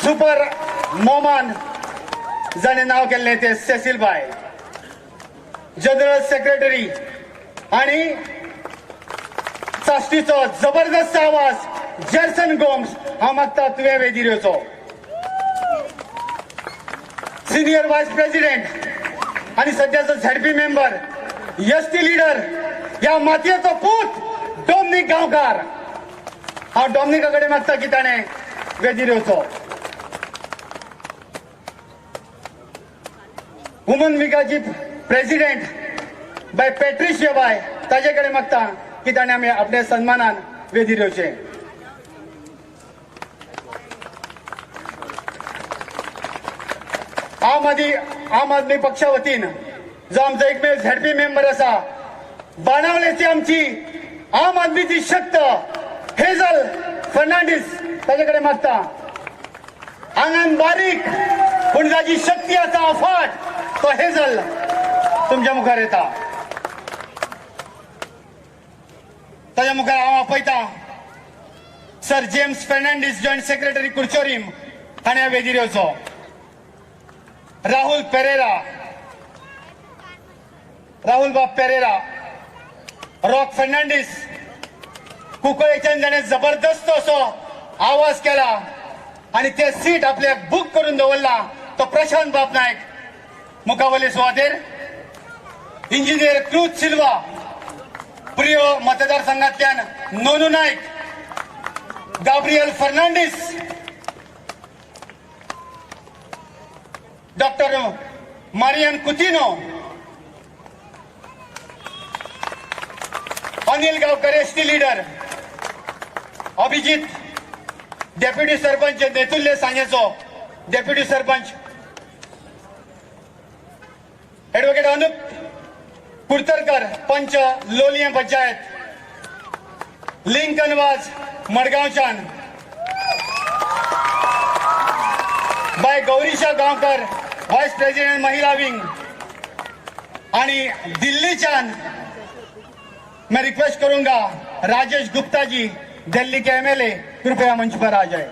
Super मोमान जाणें नांव केल्लें ते सेसील बाय, जनरल सेक्रेटरी आणि साश्टीचो जबरदस्त आवाज जेर्सन गोम्स, हांव मागता तुवें वेदीर येवचो. सिनियर वायस प्रेसिडेंट आणि सध्याचो झेडपी मेंबर, एसटी लिडर, ह्या मातयेचो पूत डॉमनीक गांवकार, हांव डॉमनिका कडेन मागता की ताणें वेदीर येवचो. वुमन विंगाची प्रेसिडेंट बाय पेट्रिशिया बाय, ताजे कडेन मागता की ताणें आमी आपल्या सन्मानान वेदीर येवचें. आम आदमी पक्षा वतीन जो आमचो एकमेव झेडपी मेंबर आसा, बाणावलेची आमची आम आदमीची शक्त हेजल फर्नांडीस, ताजे कडेन मागता. आंगान बारीक पूण जाची शक्ती आसा अफाट, तो हेजल तुमच्या मुखार येता. ताज्या मुखार हांव आपयता sir James Fernandes, joint secretary Curchorem, ताणें वेदीर येवचो. राहुल पेरेरा, राहुल बाब पेरेरा, रॉक फर्नांडीस, कुंकळेच्यान जाणें जबरदस्त असो आवाज केला आनी ते सीट आपल्याक बूक करून दवरला तो प्रशांत बाब नायक मुखावयले सुवातेर. इंजिनियर क्रूज सिल्वा, प्रियो मतदारसंघातल्यान Nonu Naik, Gabriel Fernandes, doctor Marian Coutinho, Anil Gaonkar ST leader, Abhijit deputy sarpanch Netulle सांगेचो deputy sarpanch, advocate Anup Kurtarkar panch Loliem panchayat, Lincoln Vaz मडगांवच्यान, bye Gaurisha Gaonkar vice president महिला wing, आणि दिल्लीच्यान मैं request करूंगा राजेश गुप्ता जी, दिल्ली K MLA, कृपया मंच पर आ जाए.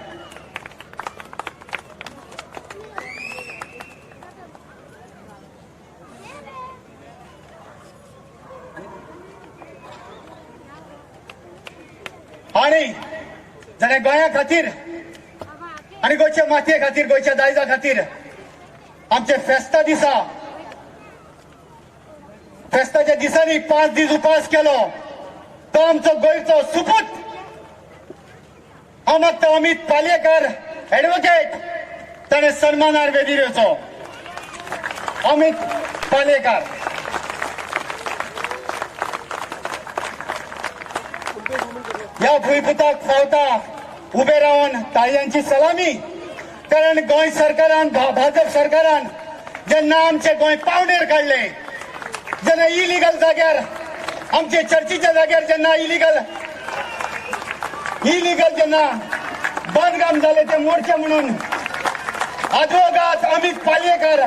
आणि जाणें गोंया खातीर आनी गोंयच्या मातये खातीर, गोंयच्या दायजा खातीर आमचे फेस्ता दिसा, फेस्ताच्या दिसांनी 5 दीस उपास केलो तो आमचो गोंयचो सुपूत हांव मागता अमित पालयेकर एडवोकेट, ताणें सन्मानार वेदीर येवचो. अमित पालयेकर. ह्या भुंयपुताक फावता उबे रावन ताळयांची सलामी, कारण गोंय सरकारान, भाजप सरकारान जेन्ना आमचे गोंय पावणेर काडलें, जेन्ना इलिगल जाग्यार आमचे चर्चीच्या जाग्यार जेन्ना इलिगल जेन्ना बांदकाम जालें ते मोर्चे म्हणून आदवोगाद अमित पालयेकर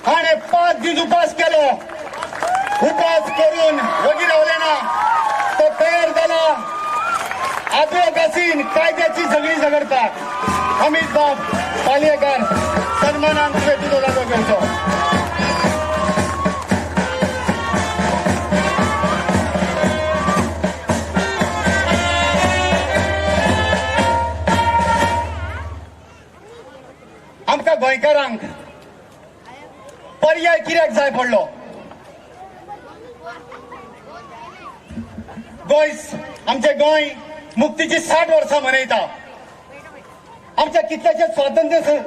हाणें 5 दीस उपास केलो. उपास करून वगी रावले ना, तो तयार जाला आदवोगासीन कायद्याची सगळी झगडपाक. अमित बाब पालयेकर सन्मानान तुवें तुजो जागो घेवचो. आमकां गोंयकारांक पर्याय कित्याक जाय पडलो? गोंय, आमचें गोंय मुक्तीची 60 वर्सां मनयता. आमच्या कितल्याशे स्वातंत्र्य,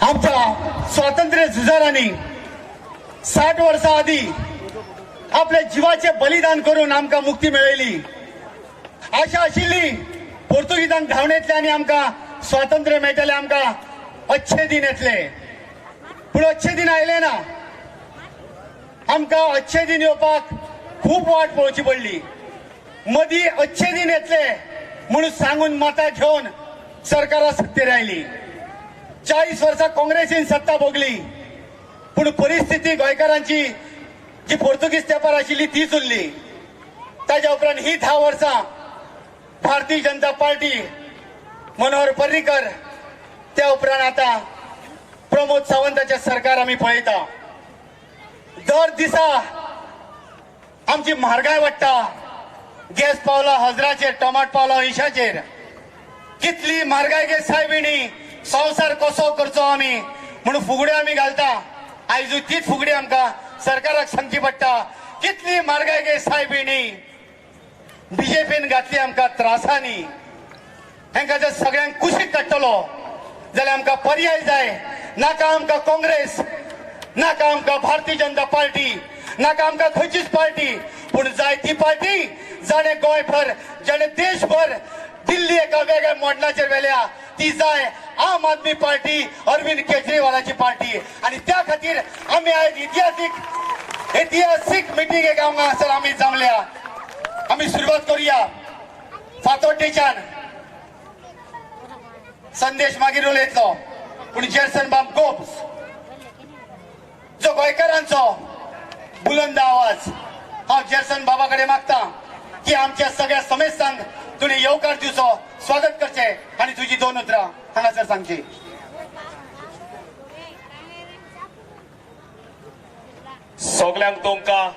आमच्या स्वातंत्र्य झुजारांनी 60 वर्सां आदीं आपल्या जिवाचें बलिदान करून आमकां मुक्ती मेळयली. आशा आशिल्ली पोर्तुगीजांक धांवणेतले आनी आमकां स्वातंत्र्य मेळटलें, आमकां अच्छे दिन येतले. पूण अच्छे दिन आयले ना. आमकां अच्छे दिन येवपाक खूब वाट पळोवची पडली. मदीं अच्छे दिन येतले म्हणून सांगून मतां घेवन सरकारां सत्तेर आयली. 40 वर्सां काँग्रेसीन सत्ता भोगली, पूण परिस्थिती गोंयकारांची जी पोर्तुगीज तेंपार आशिल्ली तीच उरली. ताज्या उपरांत ही 10 वर्सां भारतीय जनता पार्टी मनोहर पर्रीकर, त्या उपरांत आता प्रमोद सावंताचे सरकार आमी पळयता. दर दिसा आमची म्हारगाय वाडटा. गॅस पावला 1000चेर, टमाट पावला 80चेर. कितली म्हारगाय गे सायबिणी, संवसार कसो करचो आमी म्हणून फुगड्यो आमी घालता. आयजूय तीच फुगडी आमकां सरकाराक सांगची पडटा. कितली म्हारगाय गे सायबिणी, बीजेपीन घातली आमकां त्रासांनी. हेंकां जर सगळ्यांक कुशीक काडटलो जाल्यार आमकां पर्याय जाय. नाका आमकां काँग्रेस, नाका आमकां भारतीय जनता पार्टी, नाका आमकां खंयचीच पार्टी, पूण जाय ती पार्टी जाणे गोंयभर, जाणे देशभर दिल्ली एका वेगळ्या मोडणाचेर व्हेल्या ती जाय आम आदमी पार्टी, अरविंद केजरीवालाची पार्टी. आनी त्या खातीर आमी आयज इतिहासीक इतिहासीक मिटींगेक हांगासर आमी जमल्या. आमी सुरवात करूया फातोड्डेच्यान. संदेश मागीर उलयतलो, पूण जेरसन बाब गोम्स जो गोंयकारांचो बुलंद आवाज, हांव जेरसन बाबा कडेन मागता की आमच्या सगळ्या समेस्तांक तुणी येवकार दिवचो, स्वागत करचे आनी तुजी दोन उतरां हांगासर सांगची. सगल्यांक तुमकां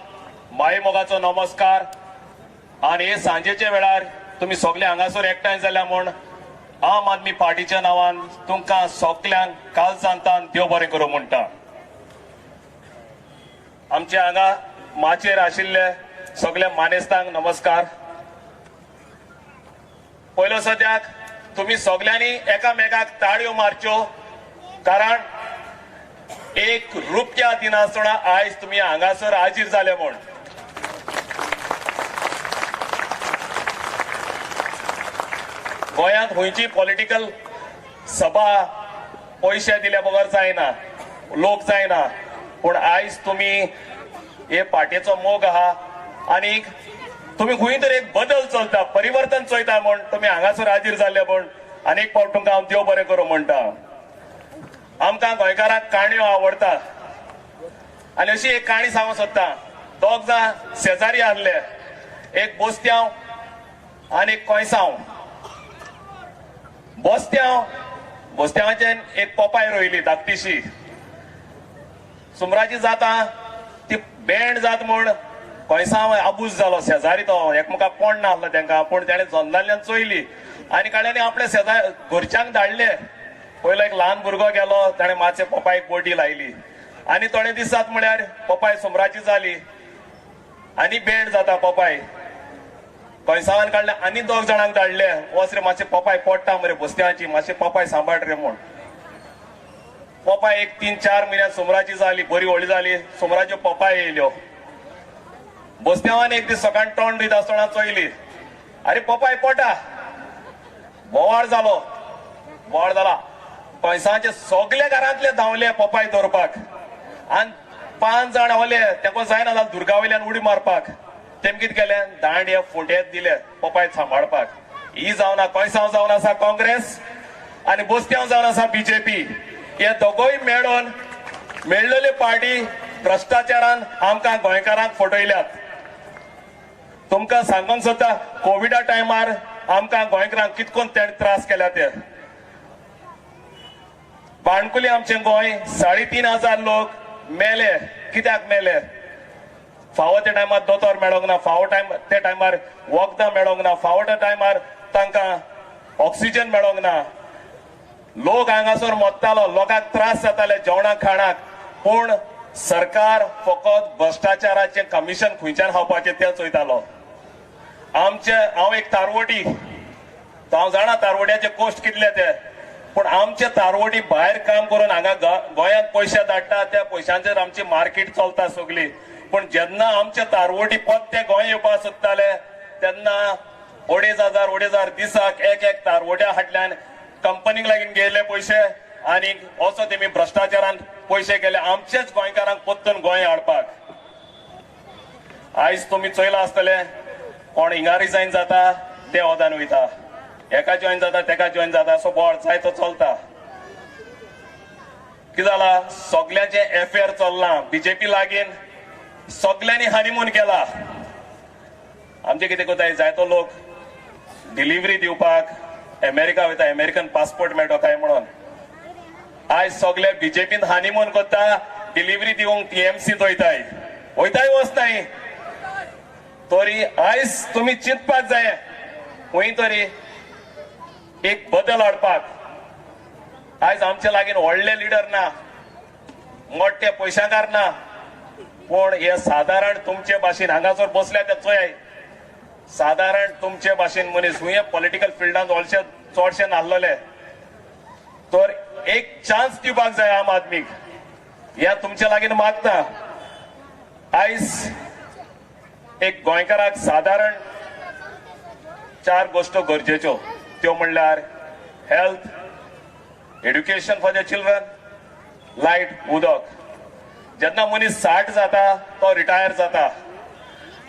मायमोगाचो नमस्कार. आनी हे सांजेच्या वेळार तुमी सगळे हांगासर एकठांय जाल्या म्हूण आम आदमी पार्टीच्या नांवान तुमकां सगल्यांक कालसांतान देव बरें करूं म्हणटा. आमच्या हांगा माचयेर आशिल्ले सगल्या मानेस्तांक नमस्कार. पयलो सद्याक तुमी सगल्यांनी एकामेकाक ताळयो मारच्यो, कारण एक रुपया दिनासतना आयज तुमी हांगासर हाजीर जाले म्हूण. गोंयांत खंयची पॉलिटिकल सभा पयशे दिल्या बगर जायना, लोक जायना, पूण आयज तुमी हे पार्टेचो मोग आहा आनी तुमी खंय तरी एक बदल चलता, परिवर्तन चोयता म्हूण तुमी हांगासर हाजीर जाले म्हूण आनी एक फावट तुमकां हांव देव बरें करूं म्हणटा. आमकां गोंयकारांक काणयो आवडटा आनी अशी एक काणी सांगूंक सोदता. दोग जाण शेजारी आहले, एक बोस्त्यांव आनी एक कोयसांव. बोस्त्यांव बोस्त्यांवाच्यान एक पोपाय रोयली धाकटीशी. सुमराची जाता ती बेंड जात म्हूण कोयसांव आबूज जालो. शेजारी तो एकमेकाक कोण ना आसलो तेंकां, पूण तेणें जंदाल्यान चोयली आनी काडल्यानी आपल्या शेजार घरच्यांक धाडले. पयलो एक ल्हान भुरगो गेलो, ताणें मातशे पोपायक बोटी लायली आनी थोडे दिसात म्हळ्यार पोपाय सुमराची जाली आनी बेंड जाता पोपाय. कोयसांवान काडले आनी दोग जाणांक धाडले, वच रे मातशे पोपाय पडटा मरे बोस्त्यांची, मातशे पोपाय सांबाळ रे म्हूण. पोपाय एक 3-4 म्हयन्यात सुमराची जाली, बरी व्हडली जाली, सुमराच्यो पोपाय येयल्यो. बोस्त्यांवान एक दीस सकाळ तोंड दिता आसतना चोयली, अरे पोपाय पोटा. बोवाळ जालो, बोवाळ जाला. कोयसांचे सगळे घरांतले धांवले पोपाय दवरपाक आनी 5 जाण आवले तेका जायना जाल्यार दुर्गा वयल्यान उडी मारपाक. तेम कितें केलें, दांडे फुटेत दिले पोपाय सांबाळपाक. ही जावन कोयसांव जावन आसा काँग्रेस आनी बोस्त्यांव जावन आसा बीजेपी. हे दोगोय मेळोन मेळलेले पार्टी भ्रश्टाचारान आमकां गोंयकारांक फटयल्यात. तुमकां सांगूंक सोदता, कोविडा टायमार आमकां गोंयकारांक कितकोन तेणें त्रास केल्या ते. बाणकुली आमचें गोंय 3500 लोक मेले. कित्याक मेले? फावो त्या टायमार दोतोर मेळोंक ना, फावो टायम त्या टायमार वखदां मेळोंक ना, फावो त्या टायमार तांकां ऑक्सिजन मेळोंक ना. लोक हांगासर मोत्तालो, लोकांक त्रास जाताले जेवणाक खाणाक, पूण सरकार फकत भ्रश्टाचाराचें कमिशन खंयच्यान खावपाचें तें चोयतालो. आमचे हांव एक तारवटी, हांव जाणा तारवट्याचे कोश्ट कितले ते, पूण आमचे तारवटी भायर काम करून हांगा गोंयांत पयशे धाडटा, त्या पयशांचेर आमची मार्केट चलता सगळी. पूण जेन्ना आमचे तारवटी पत्ते गोंय येवपाक सोदताले तेन्ना 2500 2500 दिसाक एक एक तारवट्या हाडल्यान कंपनीक लागीं गेले पयशे आनी असो तेमी भ्रश्टाचारान पयशे गेले आमचेच गोंयकारांक परतून गोंय हाडपाक. आयज तुमी चोयलां आसतलें, कोण हिंगा रिजायन जाता ते ओदान वयता, एका जॉयन जाता तेका जॉयन जाता, असो बोवाळ जायतो चलता. कितें जाला, सगल्यांचें एफेअर चल्लां. बीजेपी लागीं सगल्यांनी हनीमून केला. आमचे कितें करता, जायतो लोक डिलिव्हरी दिवपाक अमेरिका वयता, अमेरिकन पासपोर्ट मेळटो काय म्हणून. आयज सगळे बीजेपीन हनीमून करता, डिलिव्हरी दिवंक टीएमसीत वयताय. वयताय वचनाय तरी आयज तुमी चिंतपाक जाय खंय तरी एक बदल हाडपाक. आयज आमच्या लागीं व्हडले लिडर ना, मोठे पयशांकार ना, पूण हे सादारण तुमचे भाशेन हांगासर बसल्या ते चोय, सादारण तुमचे भाशेन मनीस हुंय पॉलिटिकल फिल्डांत व्हडशे चडशे नासलेले. तर एक चान्स दिवपाक जाय आम आदमीक, ह्या तुमच्या लागीं मागता. आयज एक गोंयकाराक सादारण चार गोश्टो गरजेच्यो, त्यो म्हणल्यार health, education for the children, light, उदक. जेन्ना मनीस 60 जाता तो रिटायर जाता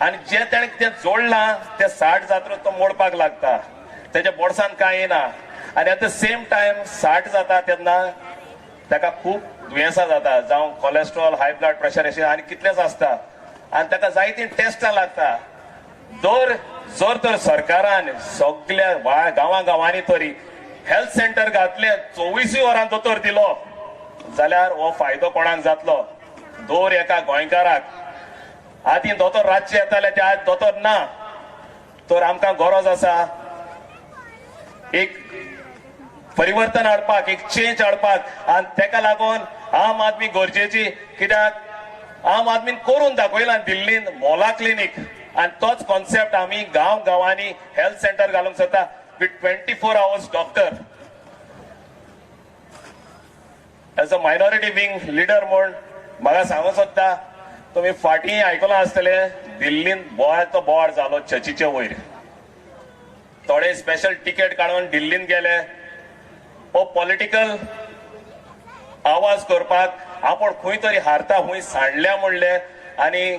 आनी जे तेणें कितें जोडलां तें 60 जातकच तो मोडपाक लागता, तेच्या बोडसान कांय येना. आनी एट the same time 60 जाता तेन्ना ताका खूब दुयेंसां जाता, जावं कॉलेस्ट्रॉल, हाय ब्लड प्रेशर अशें आनी कितलेंच आसता आनी ताका जायतीं टेस्टां लागता. दर जर तर सरकारान सगल्या गांवां गांवांनी तरी हेल्थ सेंटर घातले, 24 वरां दोतोर दिलो जाल्यार हो फायदो कोणाक जातलो? दर एका गोंयकाराक. आदीं दोतोर रातचे येताले, ते आज दोतोर ना. तर आमकां गरज आसा एक परिवर्तन हाडपाक, एक चेंज हाडपाक. आनी तेका लागून आम आदमी गरजेची, कित्याक आम आदमीन करून दाखयला दिल्लीन मोला क्लिनीक, आनी तोच कॉन्सेप्ट आमी गांव गांवांनी हेल्थ सेंटर घालूंक सोदता with 24 hours doctor. As a minority wing leader म्हूण म्हाका सांगूंक सोदता, तुमी फाटीं आयकलां आसतलें दिल्लीन बोवाळाचो बोवाळ जालो चर्चीचे वयर. थोडे स्पेशल तिकेट काडून दिल्लीन गेले हो पॉलिटिकल आवाज करपाक, आपूण खंय तरी हारता खंय सांडल्या म्हणले. आनी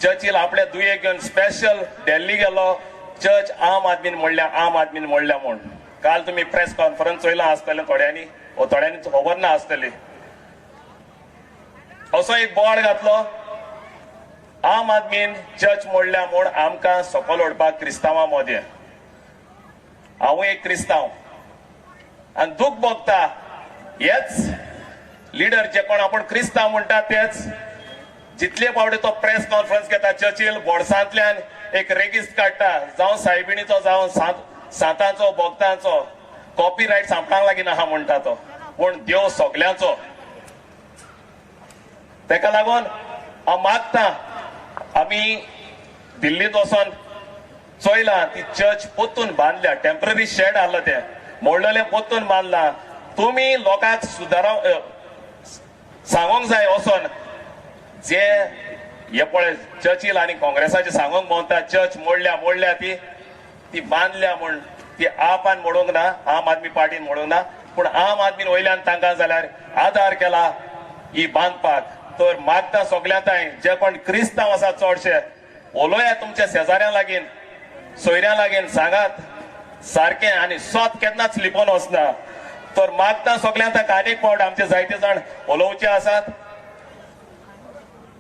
चर्चील आपले दुयेक घेवन स्पेशल दिल्ली गेलो, चर्च आम आदमीन म्हणल्या, आम आदमीन म्हणल्या म्हूण. काल तुमी प्रेस कॉन्फरन्स चोयलां आसतलें थोड्यांनी, वो थोड्यांनी खबर ना आसतली. असो एक बोवाळ घातलो आम आदमीन चर्च मोडल्या म्हूण आमकां सकयल ओडपाक क्रिस्तांवां मदें. हांवूय एक क्रिस्तांव आनी दूख भोगता हेच लिडर जे कोण आपूण क्रिस्तांव म्हणटा तेच जितले फावटी तो प्रेस कॉन्फरन्स घेता चर्चील बोर्सांतल्यान एक रेगिस्त काडटा, जावं सायबिणीचो, जावं सांतांचो, भक्तांचो, कॉपी रायट आपणाक लागीं आहा म्हणटा तो, पूण देव सगल्यांचो. तेका लागून हांव मागता, आमी दिल्लींत वचोन चोयलां ती चर्च पोत्तून बांदल्या, टेम्पररी शेड आहलो तें मोडलेलें पोत्तून बांदलां. तुमी लोकांक सुदारा सांगूंक जाय वचोन, जे हे पळय चर्चील आनी काँग्रेसाचे सांगूंक भोंवता चर्च मोडल्या मोडल्या, ती ती बांदल्या म्हूण ती आपान मोडूंक ना, आम आदमी पार्टीन मोडूंक ना, पूण आम आदमीन वयल्यान तांकां जाल्यार आदार केला ही बांदपाक. तर मागता सगल्या तांय जे कोण क्रिस्तांव आसा चडशे उलोया तुमच्या शेजाऱ्यां लागीं, सोयऱ्यां लागीं, सांगात सारकें, आनी सोत केन्नाच लिपोवन वचना. तर मागता सगल्या तांकां आनीक फावट आमचे जायते जाण उलोवचे आसात,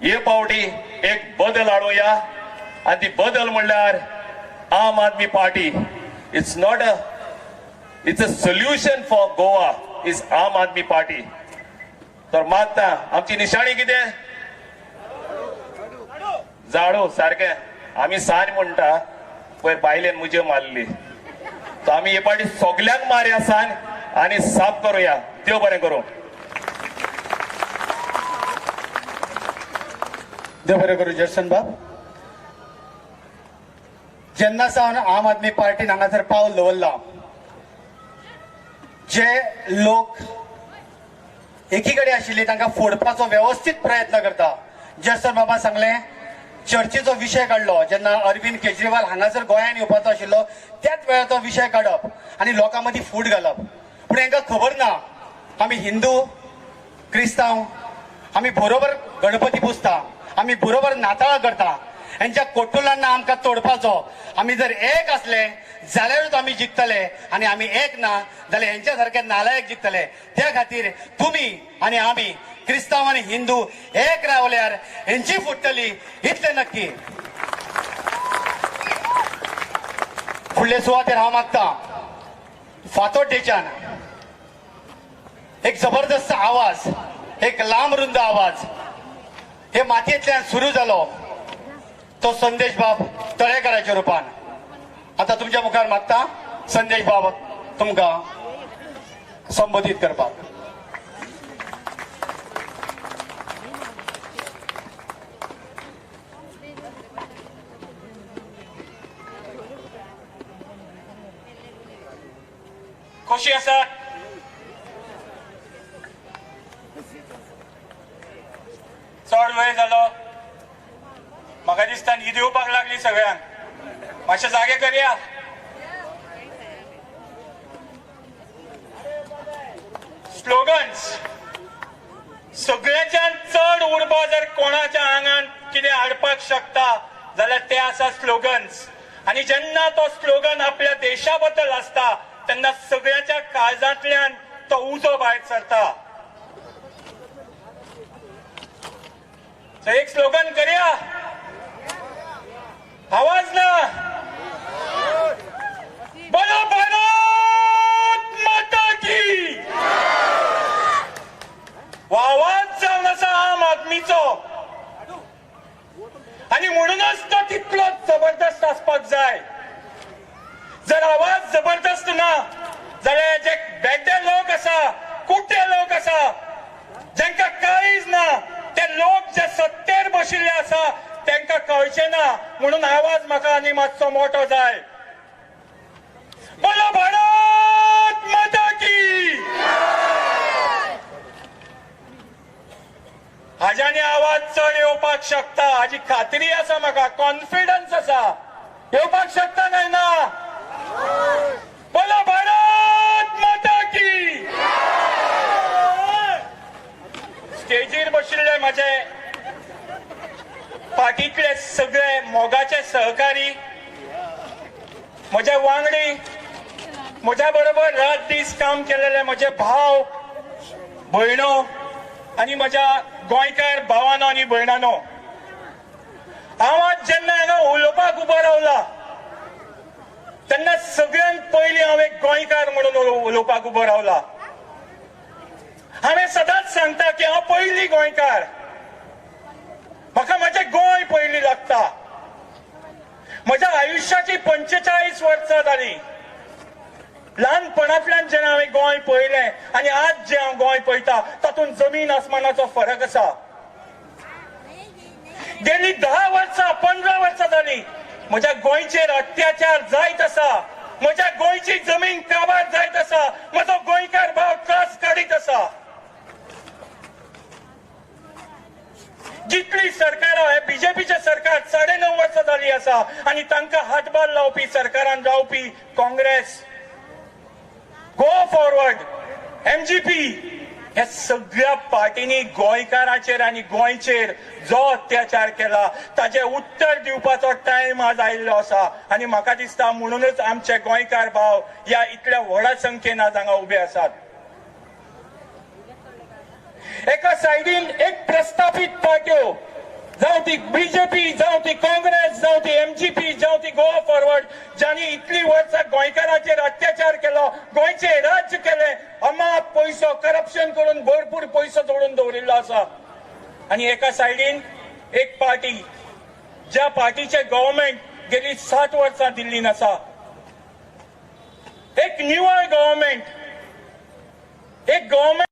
हे फावटी एक बदल हाडुया. आनी ती बदल म्हणल्यार Aam Aadmi Party. It's not a, it's a solution for Goa is Aam Aadmi Party. तर मागता आमची निशाणी कितें? झाडू. सारकें आमी सांज म्हणटा, पयर बायलेन मुजे मारली, तर आमी हे पाटी सगल्यांक मारया सांज आनी साफ करुया. देव बरें करूं. देव बरें करूं जर्सन बाब. जेन्ना सावन आम आदमी पार्टीन हांगासर पावल दवरलां, जे लोक एकी कडेन आशिल्ले तांकां फोडपाचो वेवस्थीत प्रयत्न करता. जर्सन बाबा सांगलें, चर्चेचो विशय काडलो जेन्ना अरविंद केजरीवाल हांगासर गोंयांत येवपाचो आशिल्लो त्याच वेळार तो विशय काडप आनी लोकां मदीं फूट घालप. पूण हांकां खबर ना आमी हिंदू क्रिस्तांव आमी बरोबर गणपती पुजता, आमी बरोबर नाताळां करता, हेंच्या कोटुलांना आमकां तोडपाचो. आमी जर एक आसले जाल्यारूच आमी जिखतले आनी आमी एक ना जाल्यार हेंच्या सारके नालायक जिखतले. त्या खातीर तुमी आनी आमी क्रिस्तांव आनी हिंदू एक रावल्यार हेंची फुट्टली इतलें नक्की. फुडल्या फुडले सुवातेर हांव मागता फातोड्डेच्यान एक जबरदस्त आवाज, एक लांब रुंद आवाज हे मातयेंतल्यान सुरू जालो तो संदेश बाब तळेकराच्या रुपान आता तुमच्या मुखार मागता संदेश बाब तुमकां संबोधीत करपाक. खोशी आसा चड वेळ जालो, म्हाका दिसता न्हीद येवपाक लागली सगळ्यांक. मातशे जागे करया. स्लोगन्स सगळ्याच्यान चड उर्बा जर कोणाच्या आंगान कितें हाडपाक शकता जाल्यार ते आसा स्लोगन्स. आनी जेन्ना तो स्लोगन आपल्या देशा बद्दल आसता तेन्ना सगळ्याच्या काळजांतल्यान तो उजो भायर सरता. एक स्लोगन करया, आवाज ना, बोलो भारत माता की. आवाज जावन आसा आम आदमीचो आनी म्हणूनच तो तितलोच जबरदस्त आसपाक जाय. जर आवाज जबरदस्त ना जाल्यार जे बेड्डे लोक आसा, कुट्टे लोक आसा, जांकां काळीज ना, ते लोक जे सत्तेर बशिल्ले आसा तांकां कळचें ना. म्हणून आवाज म्हाका आनी मातसो मोटो जाय. बोलो भारत माता की. हाज्यानी आवाज चड येवपाक शकता हाजी खात्री आसा म्हाका, कॉन्फिडन्स आसा. येवपाक शकता काय ना? बोलो भारत माता की. स्टेजीर बशिल्ले माझे पार्टीतले सगळे मोगाचे सहकारी, म्हजे वांगडी, म्हज्या बरोबर रात दीस काम केलेले म्हजे भाव भयणो आनी म्हज्या गोंयकार भावानो आनी भयणानो, हांव आज जेन्ना हांगा उलोवपाक उबो रावला तेन्ना सगळ्यांत पयलीं हांव एक गोंयकार म्हणून उलोवपाक उबो रावला. हांवें सदांच सांगता की हांव पयलीं गोंयकार, म्हाका म्हजें गोंय पयलीं लागता. म्हज्या आयुश्याची 45 वर्सां जाली. ल्हानपणांतल्यान जेन्ना हांवें गोंय पळयलें आनी आज जें हांव गोंय पळयता तातूंत जमीन आसमानाचो फरक आसा. गेली 10 वर्सां 15 वर्सां जाली म्हज्या गोंयचेर अत्याचार जायत आसा, म्हज्या गोंयची जमीन काबार जायत आसा, म्हजो गोंयकार भाव त्रास काडीत आसा. जितली सरकारां हे बीजेपीचे सरकार 9.5 वर्सां जाली आसा आनी तांकां हातभार लावपी सरकारान रावपी काँग्रेस, गोवा फॉरवर्ड, एमजीपी, ह्या सगळ्या पार्टींनी गोंयकाराचेर आनी गोंयचेर जो अत्याचार केला ताजे उत्तर दिवपाचो टायम आज आयिल्लो आसा. आनी म्हाका दिसता म्हणूनच आमचे गोंयकार भाव ह्या इतल्या व्हडा संख्येन आज हांगा उबे आसात. एका सायडीन एक प्रस्थापीत पार्ट्यो, जावं ती बीजेपी, जावं ती काँग्रेस, जावं ती एमजीपी, जावं ती गोवा फॉरवर्ड, ज्यांनी इतली वर्सां गोंयकाराचेर अत्याचार केलो, गोंयचें राज्य केलें, अमाप पयसो करप्शन करून भरपूर पयसो जोडून दवरिल्लो आसा. आनी एका सायडीन एक पार्टी ज्या पार्टीचे गव्हर्मेंट गेली 7 वर्सां दिल्लीन आसा, एक निवळ गव्हर्मेंट, एक गव्हर्मेंट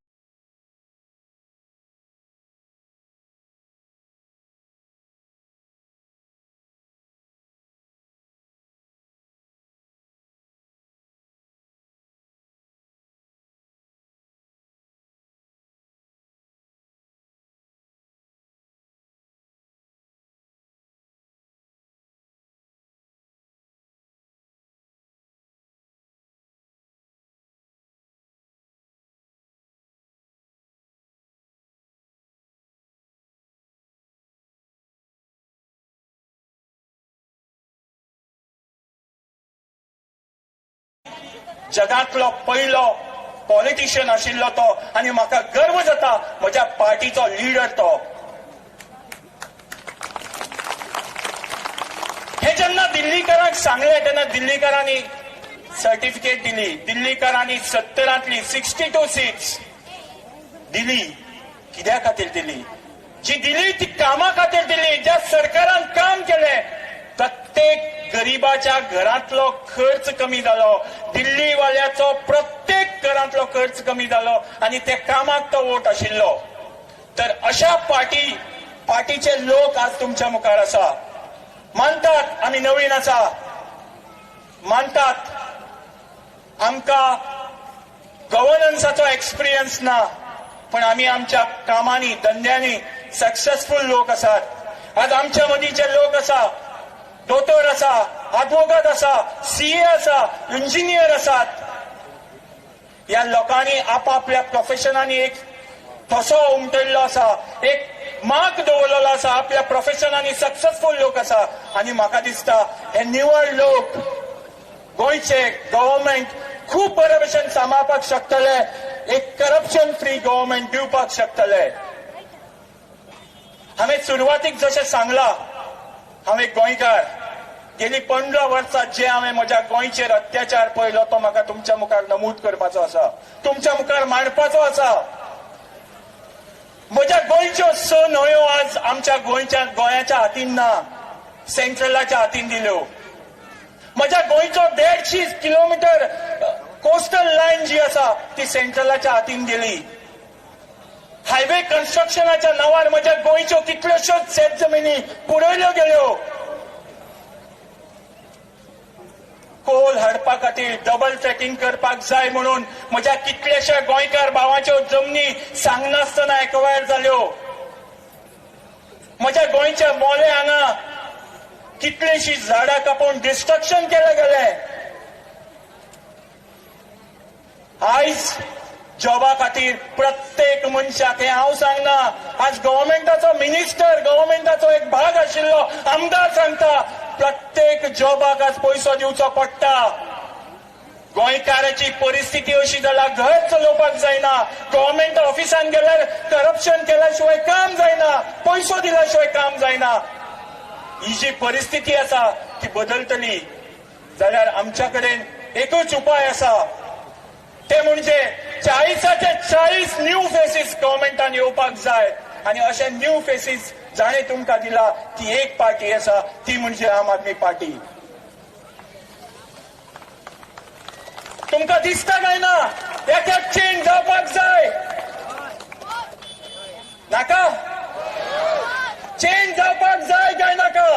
जगांतलो पयलो पॉलिटिशियन आशिल्लो तो आनी म्हाका गर्व जाता म्हज्या पार्टीचो लिडर तो. हे जेन्ना दिल्लीकारांक सांगलें तेन्ना दिल्लीकारांनी सर्टिफिकेट दिली. दिल्लीकारांनी 70तली 62 सीट्स दिली. कित्या खातीर दिली? जी दिली ती कामा खातीर दिली. ज्या सरकारान काम केलें, प्रत्येक गरीबाच्या घरांतलो खर्च कमी जालो, दिल्लीवाल्याचो प्रत्येक घरांतलो खर्च कमी जालो आनी ते कामाक तो वोट आशिल्लो. तर अशा पार्टीचे लोक आज तुमच्या मुखार आसा. मानतात आमी नवीन आसा, मानतात आमकां गव्हर्नन्साचो एक्सपिरियन्स ना, पण आमी आमच्या कामांनी धंद्यांनी सक्सेसफूल लोक आसात. आज आमच्या मदीं जे लोक आसा, दोतोर आसा, आदवोगाद आसा, सीए आसा, इंजिनियर आसात, ह्या लोकांनी आपापल्या प्रोफेशनांनी एक ठसो उमटयल्लो आसा, एक मार्क दवरलेलो आसा. आपल्या प्रोफेशनांनी सक्सेसफूल लोक आसा आनी म्हाका दिसता हे निवड लोक गोंयचे गव्हर्मेंट खूब बरे भशेन सांबाळपाक शकतले, एक करप्शन फ्री गव्हर्मेंट दिवपाक शकतले. हांवें सुरवातीक जशें सांगलां, हांव एक गोंयकार. गेली 15 वर्सां जे हांवें म्हज्या गोंयचेर अत्याचार पळयलो तो म्हाका तुमच्या मुखार नमूद करपाचो आसा, तुमच्या मुखार मांडपाचो आसा. म्हज्या गोंयच्यो 6 न्हंयो आज आमच्या गोंयाच्या हातीन ना, सेंट्रलाच्या हातीन दिल्यो. म्हज्या गोंयचो 150 किलोमिटर कोस्टल लायन जी आसा ती सेंट्रलाच्या हातीन गेली. हायवे कन्स्ट्रक्शनाच्या नांवार म्हज्या गोंयच्यो कितल्योश्योच शेत जमिनी पुरयल्यो गेल्यो. कोल हाडपा खातीर डबल ट्रॅकिंग करपाक जाय म्हणून म्हज्या कितल्याश्या गोंयकार भावाच्यो जमनी सांगनासतना एक्वायर जाल्यो. म्हज्या गोंयच्या मोले हांगा कितलीशी झाडां कापून डिस्ट्रक्शन केलें गेलें. आयज जॉबा खातीर प्रत्येक मनशाक, हें हांव सांगना, आज गव्हर्मेंटाचो मिनिस्टर, गव्हर्मेंटाचो एक भाग आशिल्लो आमदार सांगता, प्रत्येक जॉबाक आज पयसो दिवचो पडटा. गोंयकाराची परिस्थिती अशी जाल्या, घर चलोवपाक जायना, गव्हर्मेंट ऑफिसान गेल्यार करप्शन केल्या शिवाय काम जायना, पयसो दिल्या शिवाय काम जायना. ही जी परिस्थिती आसा ती बदलतली जाल्यार आमच्या कडेन एकूच उपाय आसा, ते म्हणजे 40चे 40 न्यू फेसीस गव्हर्मेंटान येवपाक जाय. आनी अशे न्यू फेसीस जाणें तुमकां दिला ती एक पार्टी आसा, ती म्हणजे आम आदमी पार्टी. तुमकां दिसता काय ना एक एक चेंज जावपाक जाय? नाका? चेंज जावपाक जाय काय नाका?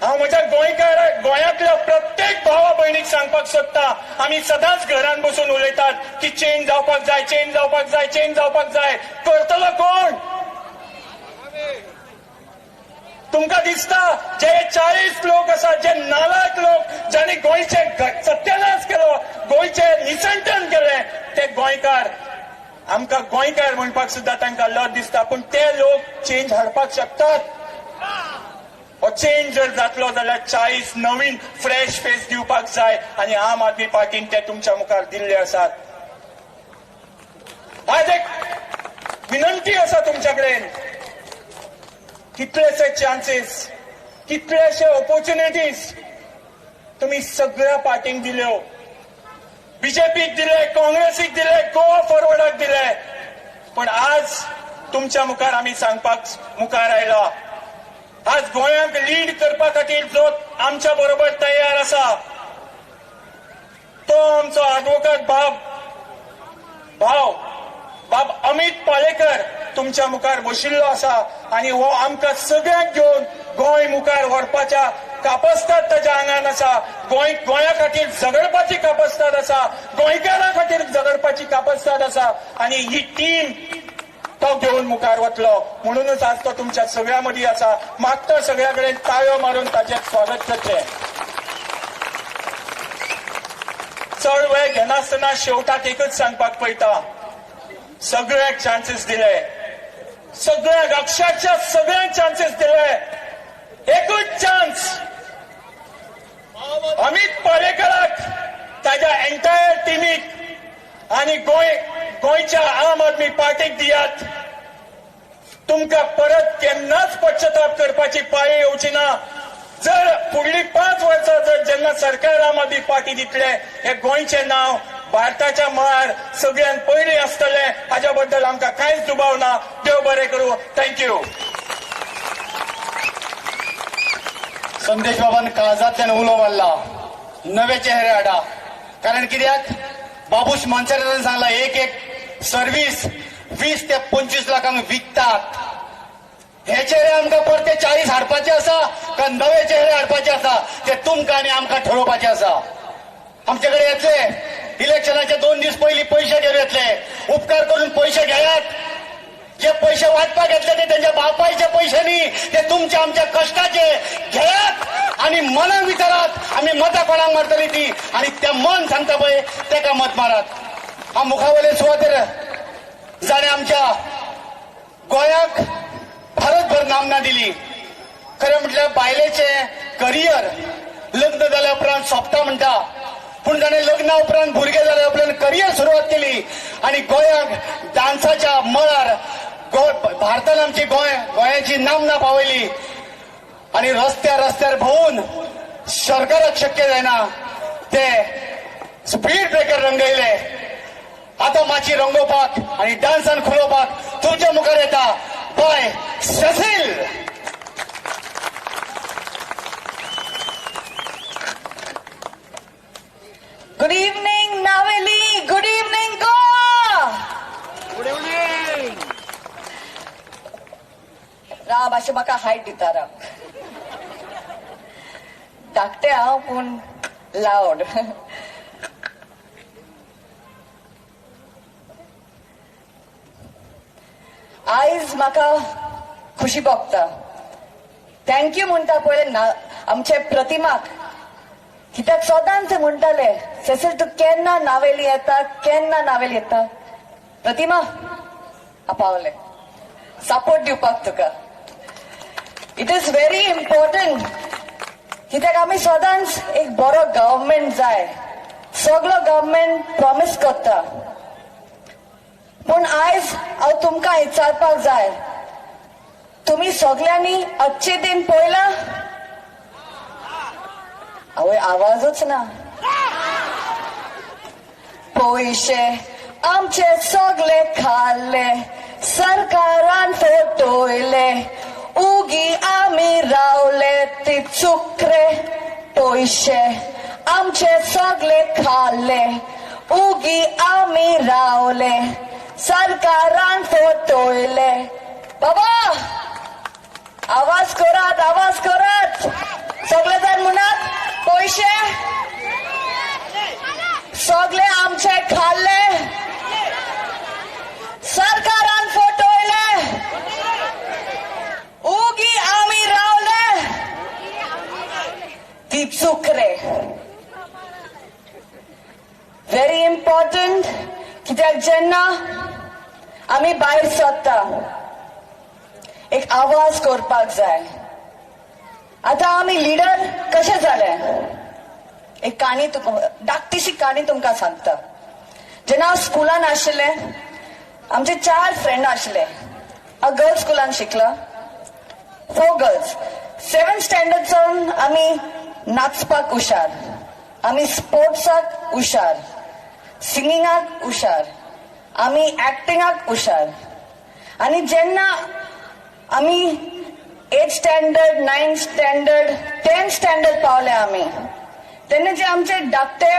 हांव म्हज्या गोंयकार गोंयांतल्या प्रत्येक भावा भयणीक सांगपाक सोदता, आमी सदांच घरान बसून उलयतात की चेंज जावपाक जाय, चेंज जावपाक जाय, चेंज जावपाक जाय. करतलो कोण? तुमकां दिसता जे 40 लोक आसात, जे नालायक लोक, जांणी गोंयचे सत्यानाश केलो, गोंयचे निसंटन केलें, ते गोंयकार. आमकां गोंयकार म्हणपाक सुद्दां तांकां लज दिसता, पूण ते लोक चेंज हाडपाक शकतात. हो चेंज जर जातलो जाल्यार 40 नवीन फ्रेश फेस दिवपाक जाय आनी आम आदमी पार्टीन ते तुमच्या मुखार दिल्ले आसात. आज एक विनंती आसा तुमच्या कडेन, कितलेशे चान्सीस, कितलेशे ऑपॉर्च्युनिटीज तुमी सगळ्या पार्टींक दिल्यो. बीजेपीक दिले, काँग्रेसीक दिले, गोवा फॉरवर्डाक दिले, पण आज तुमच्या मुखार आमी सांगपाक मुखार आयला. आज गोंयांक लीड करपा खातीर जो आमच्या बरोबर तयार आसा तो आमचो आडवोकाट भाव बाब अमित पालेकर तुमच्या मुखार बशिल्लो आसा आनी हो आमकां सगळ्यांक घेवन गोंय मुखार व्हरपाच्या कापस्ताद ताच्या आंगान आसा. गोंया खातीर झगडपाची कापस्ताद आसा, गोंयकारां खातीर झगडपाची कापस्ताद आसा आनी ही टीम तो घेवन मुखार वतलो. म्हणूनच आज तो तुमच्या सगळ्यां मदीं आसा. मागता सगळ्या कडेन ताळयो मारून ताचें स्वागत करचें. चड वेळ घेनासतना शेवटाक एकच सांगपाक पळयता, सगळ्यांक चान्सीस दिले, सगळ्यांक, अक्षरशः सगळ्यांक चान्सीस दिले. एकूच चान्स अमित पालेकराक, ताज्या एंटायर टिमीक आनी गोंयच्या आम आदमी पार्टीक दियात. तुमकां परत केन्नाच पश्चाताप करपाची पाळी येवची ना. जर फुडली 5 वर्सां जर जेन्ना सरकार आम आदमी पार्टी दितले, हे गोंयचें नांव भारताच्या मळार सगळ्यान पयलीं आसतलें, हाज्या बद्दल आमकां कांयच दुबाव ना. देव बरें करूं. Thank you. संदेश बाबान काळजांतल्यान उलो मारला नवे चेहरे हाडा, कारण कित्याक बाबूश मोन्सेरातान सांगला एक एक सर्वीस 20 ते 25 लाखांक विकतात. हे चेहरे आमकां परते 40 हाडपाचे आसा का नवे चेहरे हाडपाचे आसा ते तुमकां आनी आमकां ठरोवपाचे आसा. आमचे कडेन येतले इलेक्शनाचे 2 दीस पयलीं पयशे घेवन येतले, उपकार करून पयशे घेयात. जे पयशे वाटपाक घेतले ते त्यांच्या बापायचे पयशे न्ही, ते तुमच्या आमच्या कश्टाचे. घेयात आनी मनाक विचारात आमी मतां कोणाक मारतली ती, आनी त्या मन सांगता पळय तेका मत मारात. हा मुखावयले सुवातेर जाणें आमच्या गोंयाक भारतभर नामना दिली. खरें म्हटल्यार बायलेचें करियर लग्न जाल्या उपरांत सोंपता म्हणटा, पूण ताणें लग्ना उपरांत भुरगें जाल्या उपरांत करियर सुरवात केली आनी गोंयाक डान्साच्या मळार भारतान आमची गोंयाची नामना पावयली. आनी रस्त्यार रस्त्यार भोंवून सरकाराक शक्य जायना ते स्पीड ब्रेकर रंगयले. आतां माची रंगोवपाक आनी डान्सान खुलोवपाक तुमच्या मुखार येता बाय Cecil. Good evening, Navelim. Good evening, Goa. Good evening. Ram अशें म्हाका हायट दिता राम. धाकटें हांव पूण लावड. आयज म्हाका खुशी भोगता. Thank you म्हणटा पळय आमचे प्रतिमाक, कित्याक सदांच ते म्हणटाले सेसील तूं केन्ना नावेली येता, केन्ना नावेली येता. प्रतिमा पावले सपोर्ट दिवपाक तुका. It is very important, कित्याक आमी सदांच एक बरो गव्हर्मेंट जाय. सगलो गव्हर्मेंट प्रॉमीस करता, पूण आयज हांव तुमकां विचारपाक जाय, तुमी सगल्यांनी अच्छे दिन पळयला? आवय आवाजच ना. पयशे आमचे सगळे खाल्ले, सरकारान फटयले, उगी आमी रावले ती चुकरे. पयशे आमचे सगळे खाल्ले, उगी आमी रावले, सरकारान फटयले. बाबा आवाज करात, आवाज करात. सगळे जाण म्हणत पयशे सगळे आमचे खाल्ले, सरकारान फटयले, उगी आमी रावले ती चुकरे. व्हेरी इम्पॉर्टंट, कित्याक जेन्ना आमी भायर सरता एक आवाज करपाक जाय. आतां आमी लिडर कशे जाले, एक काणी तुका, धाकटीशी काणी तुमकां सांगता. जेन्ना हांव स्कुलान आशिल्लें, आमचे 4 फ्रेंड आशिल्ले. हांव गर्ल्स स्कुलान शिकलां, 4 गर्ल्स. 7th standard सावन आमी नाचपाक हुशार, आमी स्पोर्ट्साक हुशार, सिंगिंगाक हुशार, आमी एक्टिंगाक हुशार. आनी जेन्ना आमी 8th standard, 9th standard, 10th standard पावले आमी, तेन्ना जे आमचे धाकटे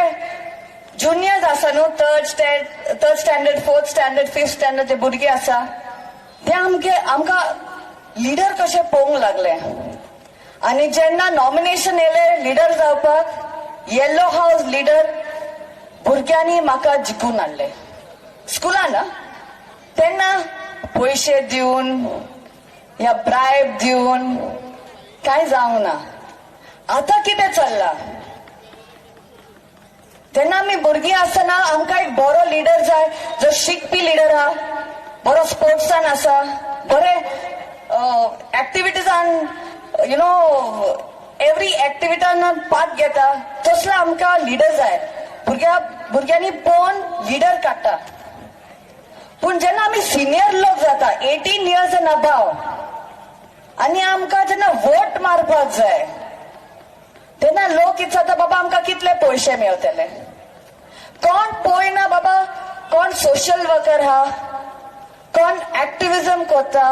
ज्युनियर्स आसा न्हू, third standard, 4th standard, 5th स्टँडर्डचे भुरगे आसा, ते आमकां लिडर कशे पळोवंक लागले. आनी जेन्ना नॉमिनेशन येयलें लिडर जावपाक, येल्लो हावस लिडर भुरग्यांनी म्हाका जिखून हाडले स्कुलान. तेन्ना पयशे दिवन या ब्रायब दिवन कांय जावंक ना. आतां कितें चल्लां, तेन्ना आमी भुरगीं आसतना आमकां एक बरो लिडर जाय, जो शिकपी लिडर आहा, बरो स्पोर्ट्सान आसा, बरे एक्टिविटीजान, you know every एक्टिविटान पार्ट घेता, तसलो आमकां लिडर जाय. भुरग्यांनी पळोवन लिडर काडटा. पूण जेन्ना आमी सिनियर लोक जाता, 18 years and above, आनी आमकां जेन्ना वोट मारपाक जाय, तेन्ना लोक इत्सा बाबा आमकां कितले पयशे मेळटले. कोण पळयना बाबा कोण सोशल वर्कर हा, कोण ऍक्टिव्हिजम करता,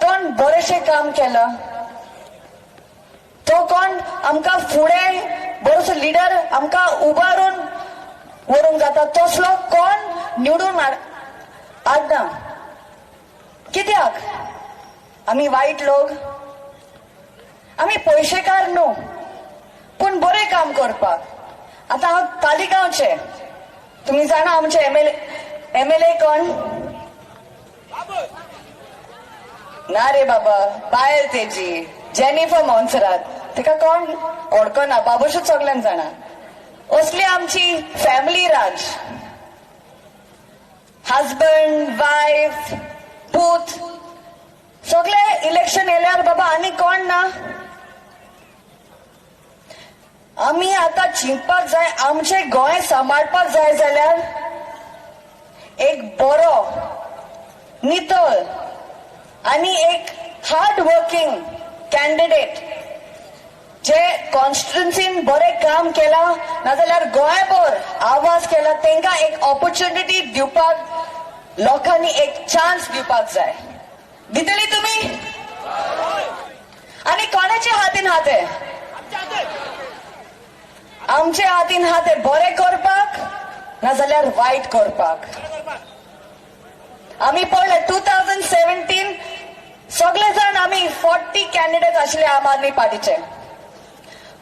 कोण बरेशें काम केलां, तो कोण आमकां फुडें बरोसो लिडर आमकां उबारून व्हरूंक जाता तसलो कोण निवडून हाडना. कित्याक आमी वायट लोक, आमी पयशेकार न्हू, पूण बरें काम करपाक. आतां हांव तालिगांवचें, तुमी जाणा आमचे एमएलए कोण? ना रे बाबा, बायल तेजी जेनिफर मोन्सरात, तेका कोण वळखना, बाबूशूच सगल्यांक जाणा. असली आमची फॅमिली राज, हजबंड वायफ पूत सगळे इलेक्शन येल्यार बाबा आनी कोण ना. आमी आतां चिंतपाक जाय, आमचें गोंय सांबाळपाक जाय जाल्यार एक बरो नितळ आनी एक हार्ड वर्किंग कॅन्डिडेट जे कॉन्स्टिट्युन्सीन बरें काम केलां, नाजाल्यार गोंयभर आवाज केला, तांकां एक ऑपॉर्च्युनिटी दिवपाक लोकांनी एक चान्स दिवपाक जाय. दितली तुमी? आनी कोणाचे हातीन हात आहे? आमचे हातीन हात आहे बरें करपाक नाजाल्यार वायट करपाक. आमी पळयलें 2017 सगळे जाण आमी 40 कॅन्डिडेट आशिल्ले आम आदमी पार्टीचे,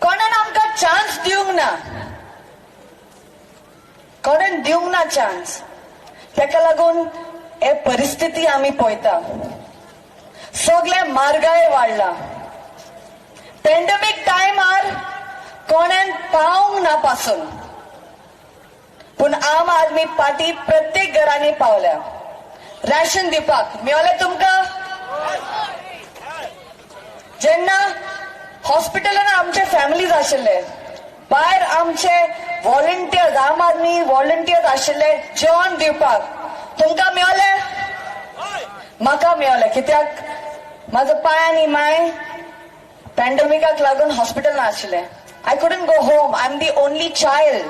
कोणान आमकां चान्स दिवंक ना, कोणान दिवंक ना चान्स. तेका लागून हे परिस्थिती आमी पळयता, सगळे म्हारगाय वाडला, पेंडमीक टायमार कोणान पावंक ना पासून, पूण आम आदमी पार्टी प्रत्येक घरांनी पावल्या. राशन दिवपाक मेळलें तुमकां? जेन्ना हॉस्पिटलान आमचे फॅमिलीज आशिल्ले, भायर आमचे व्हॉलंटियर्स, आम आदमी व्हॉलंटियर्स आशिल्ले जेवण दिवपाक, तुमकां मेळलें? म्हाका मेळलें. कित्याक म्हाजो पाय आनी माय पॅन्डेमिकाक लागून हॉस्पिटलान आशिल्ले. I couldn't go home, I am the only child.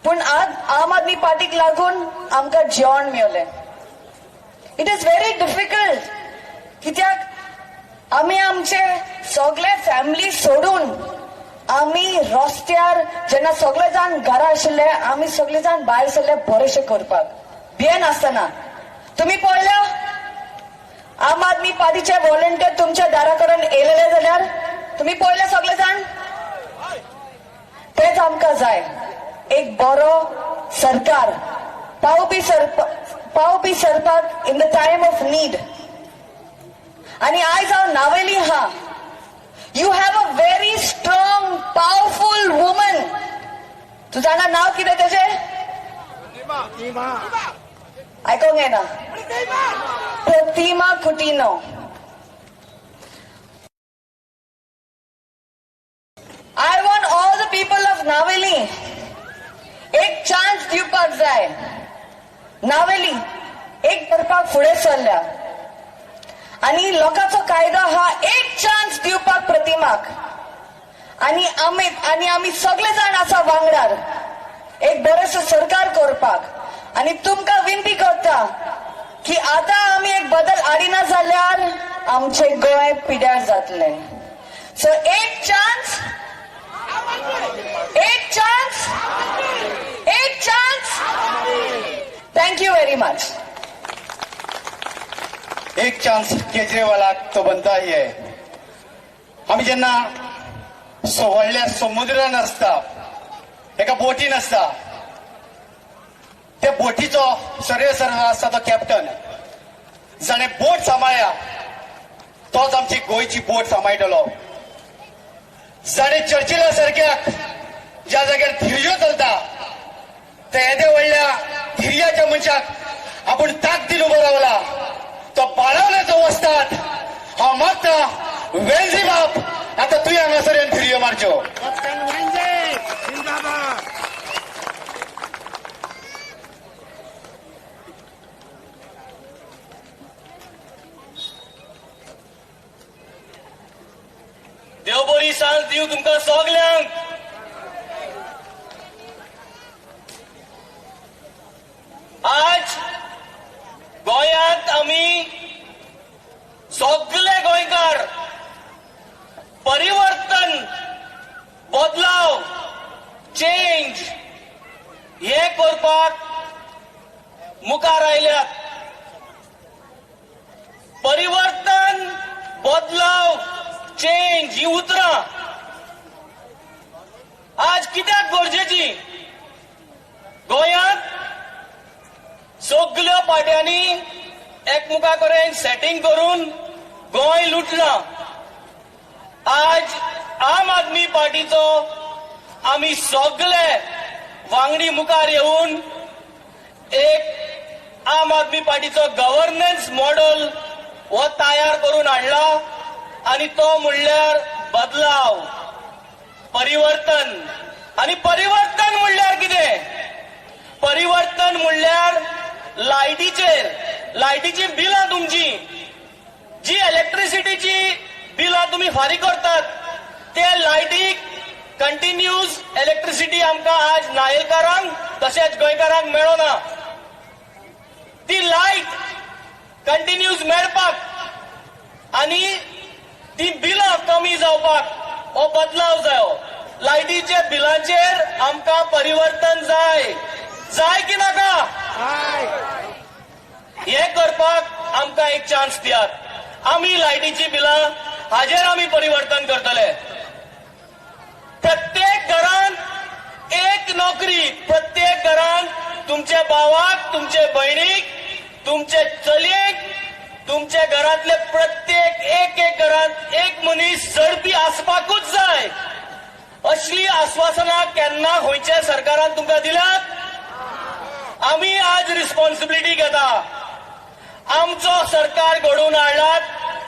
पूण आज आम आदमी पार्टीक लागून आमकां जेवण मेळलें. It is very difficult, कित्याक आमी आमचे सगळे फॅमिली सोडून आमी रस्त्यार जेन्ना सगळे जाण घरा आशिल्ले, आमी सगळे जाण भायर सरले बरेशे करपाक, भियेन आसतना. तुमी पळयल्या आम आदमी पार्टीचे व्हॉलंटियर तुमच्या दारा कडेन येयलेले जाल्यार तुमी पळयले सगळे जाण? तेच आमकां जाय, एक बरो सरकार पावपी सरपाक in the time of need. आनी आयज हांव नावेली हा, you have a very strong powerful woman. तूं जाणा नांव कितें तेजें? आयकोंक येना. Pratima Coutinho. I want all the people of Navelim एक चान्स दिवपाक जाय. नावेली एक करपाक फुडें सरल्या आनी लोकांचो कायदो हा एक चान्स दिवपाक प्रतिमाक. आनी अमित आनी आमी सगळे जाण आसा वांगडार एक बरेंसो सरकार करपाक. आनी तुमकां विनंती करता की आतां आमी एक बदल हाडिना जाल्यार आमचें गोंय पिड्यार जातलें. सो एक चान्स, एक चान्स, एक chance. Thank you very much. एक चान्स केजरीवालाक तो बनता ही है. आमी जेन्ना व्हडल्या समुद्रान आसता, एका बोटीन आसता, त्या बोटीचो सर्वे सर्व आसता तो कॅप्टन, जाणें बोट सांबाळ्या तोच आमची गोंयची बोट सांबाळटलो. जाणें चर्चिला सारक्याक ज्या जाग्यार धिरयो चलता त्या येद्या व्हडल्या धिरयाच्या मनशाक आपूण ताकदीन उबो रावला तो बाळावल्याचो वस्ताद. हांव मागता वेंझी बाप, आतां तुवें हांगासर येवन धिरयो मारच्यो. देव बरी तुमकां सगल्यांक. आज गोंयांत आमी सगले गोंयकार परिवर्तन, बदलाव, चेंज हे करपाक मुखार आयल्यात. परिवर्तन, बदलाव, चेंज ही उतरां आज कित्याक गरजेची? गोंयांत सगळ्यो पार्ट्यांनी एकमुखा कडेन सेटिंग करून गोंय लुटलां. आज आम आदमी पार्टीचो आमी सगळे वांगडी मुखार येवन एक आम आदमी पार्टीचो गव्हर्नन्स मॉडेल हो तयार करून हाडला आनी तो म्हणल्यार बदलाव, परिवर्तन. आनी परिवर्तन म्हणल्यार कितें? परिवर्तन म्हणल्यार लायटीचेर, लायटीची बिलां तुमची, जी इलेक्ट्रिसिटीची बिलां तुमी फारीक करतात ते लायटीक कंटिन्यूज इलेक्ट्रिसिटी आमकां आज नायलकारांक तशेंच गोंयकारांक मेळना. ती लायट कंटिन्यूज मेळपाक आनी ती बिलां कमी जावपाक हो बदलाव जायो. लायटीच्या बिलांचेर आमकां परिवर्तन जाय. जाय की नाका? हे करपाक आमकां एक चान्स दियात. आमी लायटीची बिलां हाजेर आमी परिवर्तन करतले. प्रत्येक घरांत एक नोकरी, प्रत्येक घरांत तुमच्या भावाक, तुमचे भयणीक, तुमचे चलयेक, तुमच्या घरांतले प्रत्येक एक एक घरांत एक मनीस जोडपी आसपाकूच जाय. असली आश्वासनां केन्ना खंयच्या सरकारान तुमकां दिल्यात? आमी आज रिस्पॉन्सिबिलिटी घेता. आमचो सरकार घडोवन हाडलात,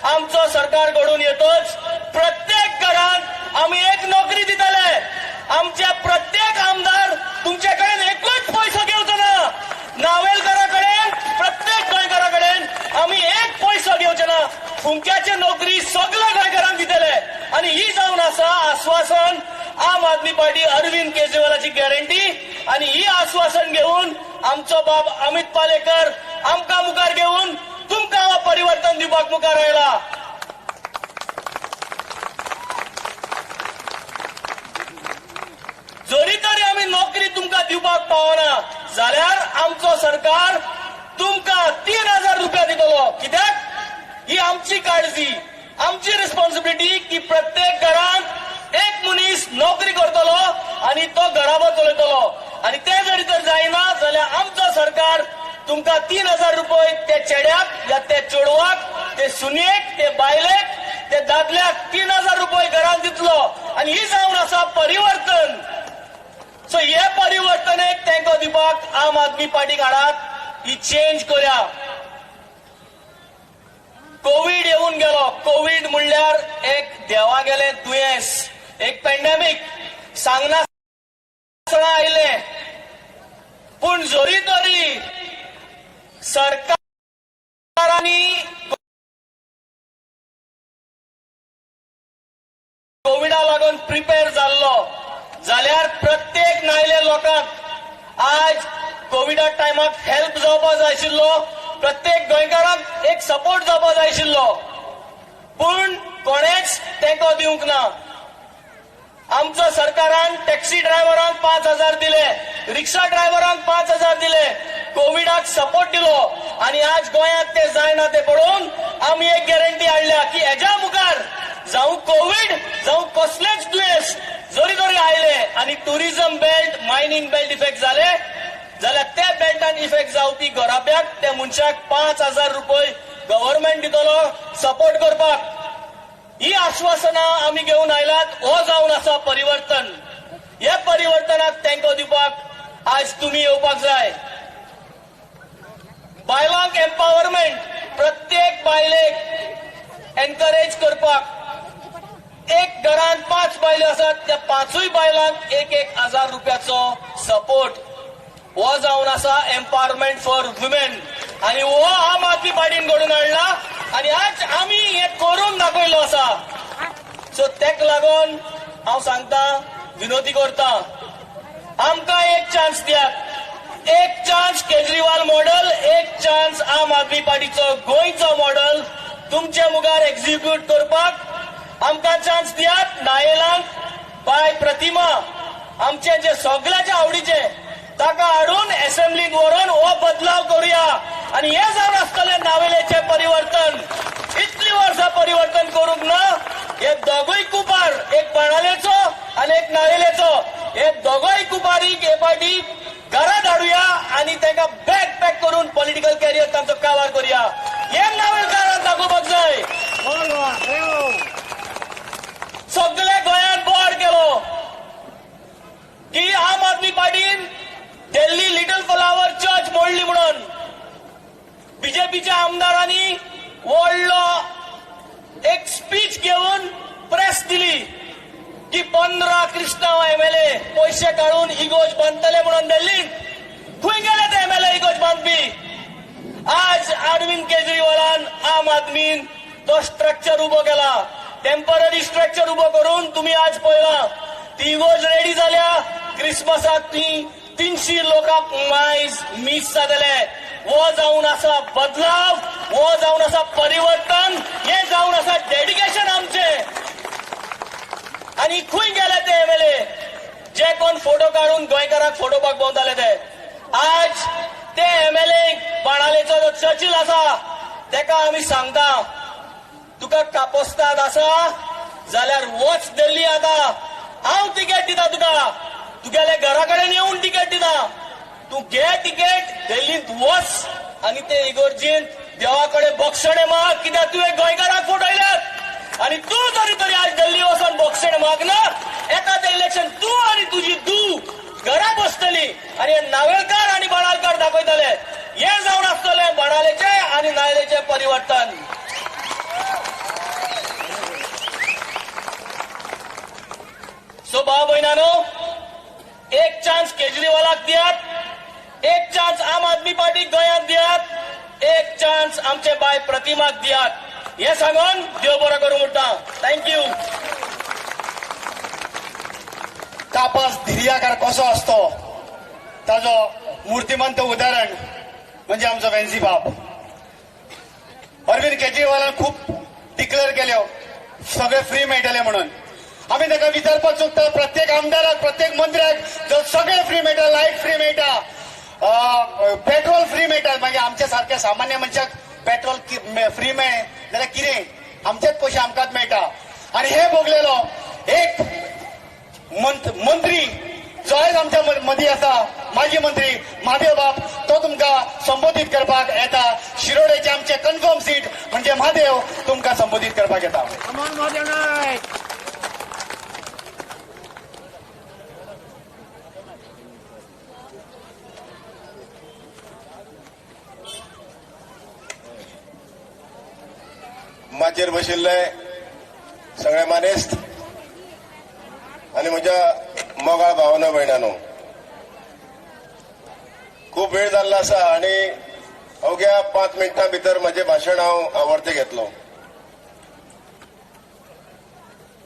आमचो सरकार घडोवन येतच प्रत्येक घरांत आमी एक नोकरी दितले. आमचे प्रत्येक आमदार तुमचे कडेन एकूच पयसो घेवचो ना. नावेलकारा कडेन, प्रत्येक गोंयकारा कडेन आमी एक पयसो घेवचे ना. फुंक्याची नोकरी सगळ्या गोंयकारांक दितले. आनी ही जावन आसा आश्वासन आम आदमी पार्टी अरविंद केजरीवालाची गॅरंटी. आनी ही आश्वासन घेवन आमचो बाब अमित पालेकर आमकां मुखार घेवन तुमकां परिवर्तन दिवपाक मुखार आयला. जरी तरी आमी नोकरी तुमकां दिवपाक पावना जाल्यार आमचो सरकार तुमकां 3,000 रुपया दितलो. कित्याक? ही आमची काळजी, आमची रिस्पॉन्सिबिलिटी की प्रत्येक घरांत एक मनीस नोकरी करतलो आनी तो घराबो चलयतलो. आनी ते जरी तर जायना जाल्यार आमचो सरकार तुमकां 3,000 रुपये ते चेड्याक या ते चेडवाक, ते सुनयेक, ते बायलेक, ते दादल्याक 3,000 रुपये घरांत दितलो. आनी ही जावन आसा परिवर्तन. सो हे परिवर्तनेक तेंको दिवपाक आम आदमी पार्टी हाडात, ही चेंज करया. कोवीड येवन गेलो. कोवीड म्हणल्यार एक देवा गेले दुयेंस, एक पॅन्डेमीक, सांगनासतना आयले. पूण जरी तरी सरकारांनी कोविडा लागून प्रिपेर जाल्लो जाल्यार प्रत्येक नायले लोकांक आज कोविडा टायमाक हेल्प जावपा जाय आशिल्लो, प्रत्येक गोंयकारांक एक सपोर्ट जावपा जाय आशिल्लो. पूण कोणेच तेंको दिवंक ना. आमचो सरकारान टॅक्सी ड्रायव्हरांक 5,000 दिले, रिक्षा ड्रायव्हरांक 5,000 दिले, कोविडाक सपोर्ट दिलो. आनी आज गोंयांत ते जायना ते पळोवन आमी एक गॅरंटी हाडल्या की हेज्या मुखार जावं कोवीड जावं कसलेच दुयेंस जरी तरी आयले आनी tourism belt, mining belt effect जाले जाल्यार त्या बेल्टान इफेक्ट जावपी घराब्याक, त्या मनशाक 5,000 रुपये गव्हर्नमेंट दितलो सपोर्ट करपाक. ही आश्वासनां आमी घेवन आयलात. हो जावन आसा परिवर्तन. ह्या परिवर्तनाक तेंको दिवपाक आज तुमी येवपाक जाय. बायलांक एम्पावरमेंट, प्रत्येक बायलेक एनकरेज करपाक एक घरांत 5 बायलो आसात त्या 5 बायलांक 1-1 हजार रुपयाचो सपोर्ट, हो जावन आसा एम्पावरमेंट फॉर वुमेन. आनी हो आम आदमी पार्टीन घडून हाडला आनी आज आमी हे करून दाखयलो आसा. सो तेका लागून हांव सांगता, विनोदी करता, आमकां एक चान्स दियात, एक चान्स केजरीवाल मॉडल, एक चान्स आम आदमी पार्टीचो गोंयचो मॉडल तुमचे मुखार एक्झिक्यूट करपाक आमकां चान्स दियात. नायेलांक बाय प्रतिमा आमचे जे सगळ्याचे आवडीचे ताका हाडून असेंब्लीत व्हरून हो बदलाव करूया आनी हे जावन आसतलें नावेलेचें परिवर्तन. इतली वर्सां परिवर्तन करूंक ना. हे दोगूय कुपार, एक बाणालेचो आनी एक नावेलेचो, हे दोगूय कुपारीक हे पार्टी घरा धाडुया आनी तांकां बॅक पॅक करून पॉलिटिकल कॅरियर तांचो काबार करूया. हे नावेलकारांक दाखोवपाक जाय. सगळे गोंयांत बोवाळ केलो की आम आदमी पार्टीन दिल्ली लिटल फ्लावर चर्च मोडली म्हणून बीजेपीच्या आमदारांनी व्हडलो एक स्पीच घेवन प्रेस दिली की 15 क्रिस्तांव एमएलए पयशे काडून इगोज बांदतले म्हणून दिल्लीत. खंय गेले ते एमएलए इगोज बांदपी? आज अरविंद केजरीवालान आम आदमीन तो स्ट्रक्चर उबो केला, टेम्पररी स्ट्रक्चर उबो करून तुम्ही आज पळयला ती इगोज रेडी जाल्या. क्रिसमसाक ती 300 लोकांक मायज मीस जातले. वो जावन आसा बदलाव, वो जावन आसा परिवर्तन, हे जावन आसा डेडिकेशन आमचे. आनी खंय गेले ते एमएलए जे कोण फोटो काडून गोंयकारांक फोटो पाक भोंवताले ते? आज ते एमएलए बाणालेचो जो चर्चिल आसा तेका आमी सांगता, तुका कापोस्ताद आसा जाल्यार वच दिल्ली, आतां हांव तिकेट दिता तुका, तुगेले घरा कडेन येवन तिकेट दिता, तूं घे तिकेट, दिल्लींत वच आनी ते इगोर्जीन देवा कडेन बक्षणे माग, कित्याक तुवें गोंयकारांक फटयल्यात. आनी तूं जरी तरी आज दिल्ली वचून बक्षणे मागना, एकादें इलेक्शन तूं आनी तुजी धूव घरा बसतली आनी हे नावेलकार आनी बाणालकार दाखयतले. हे जावन आसतलें बाणालेचें आनी नायलेचें परिवर्तन. सो भाव भयणानो, एक चान्स केजरीवालाक दियात, एक चान्स आम आदमी पार्टी गोंयांत दियात, एक चान्स आमचे बाय प्रतिमाक दियात. हे सांगून देव बरो करूं म्हणटा. Thank you. कापास धिरयाकार कसो असतो ताजो मूर्तिमंत उदाहरण म्हणजे आमचो वेन्सी बाब. अरविंद केजरीवालान खूब डिक्लेअर केल्यो सगळे फ्री मेळटले म्हणून. आमी ताका विचारपाक सोदता, प्रत्येक आमदाराक, प्रत्येक मंत्र्याक जर सगळे फ्री मेळटा, लायट फ्री मेळटा, पेट्रोल फ्री मेळटा, मागीर आमच्या सारक्या सामान्य मनशाक पेट्रोल फ्री मेळ्ळें जाल्यार कितें आमचेच पयशे आमकांच मेळटा. आनी हे भोगलेलो एक मंत्री जो आयज आमच्या मदीं आसा, माजी मंत्री म्हादेव बाब, तो तुमकां संबोधीत करपाक येता. शिरोडेचे आमचे कन्फर्म सीट म्हणजे म्हादेव तुमकां संबोधीत करपाक येता. माचयेर बशिल्ले सगळे मानेस्त आनी म्हज्या मोगाळ भावना भयणानो, खूब वेळ जाल्लो आसा आनी अवघ्या 5 मिनटां भितर म्हजें भाशण हांव आवर्ते घेतलो.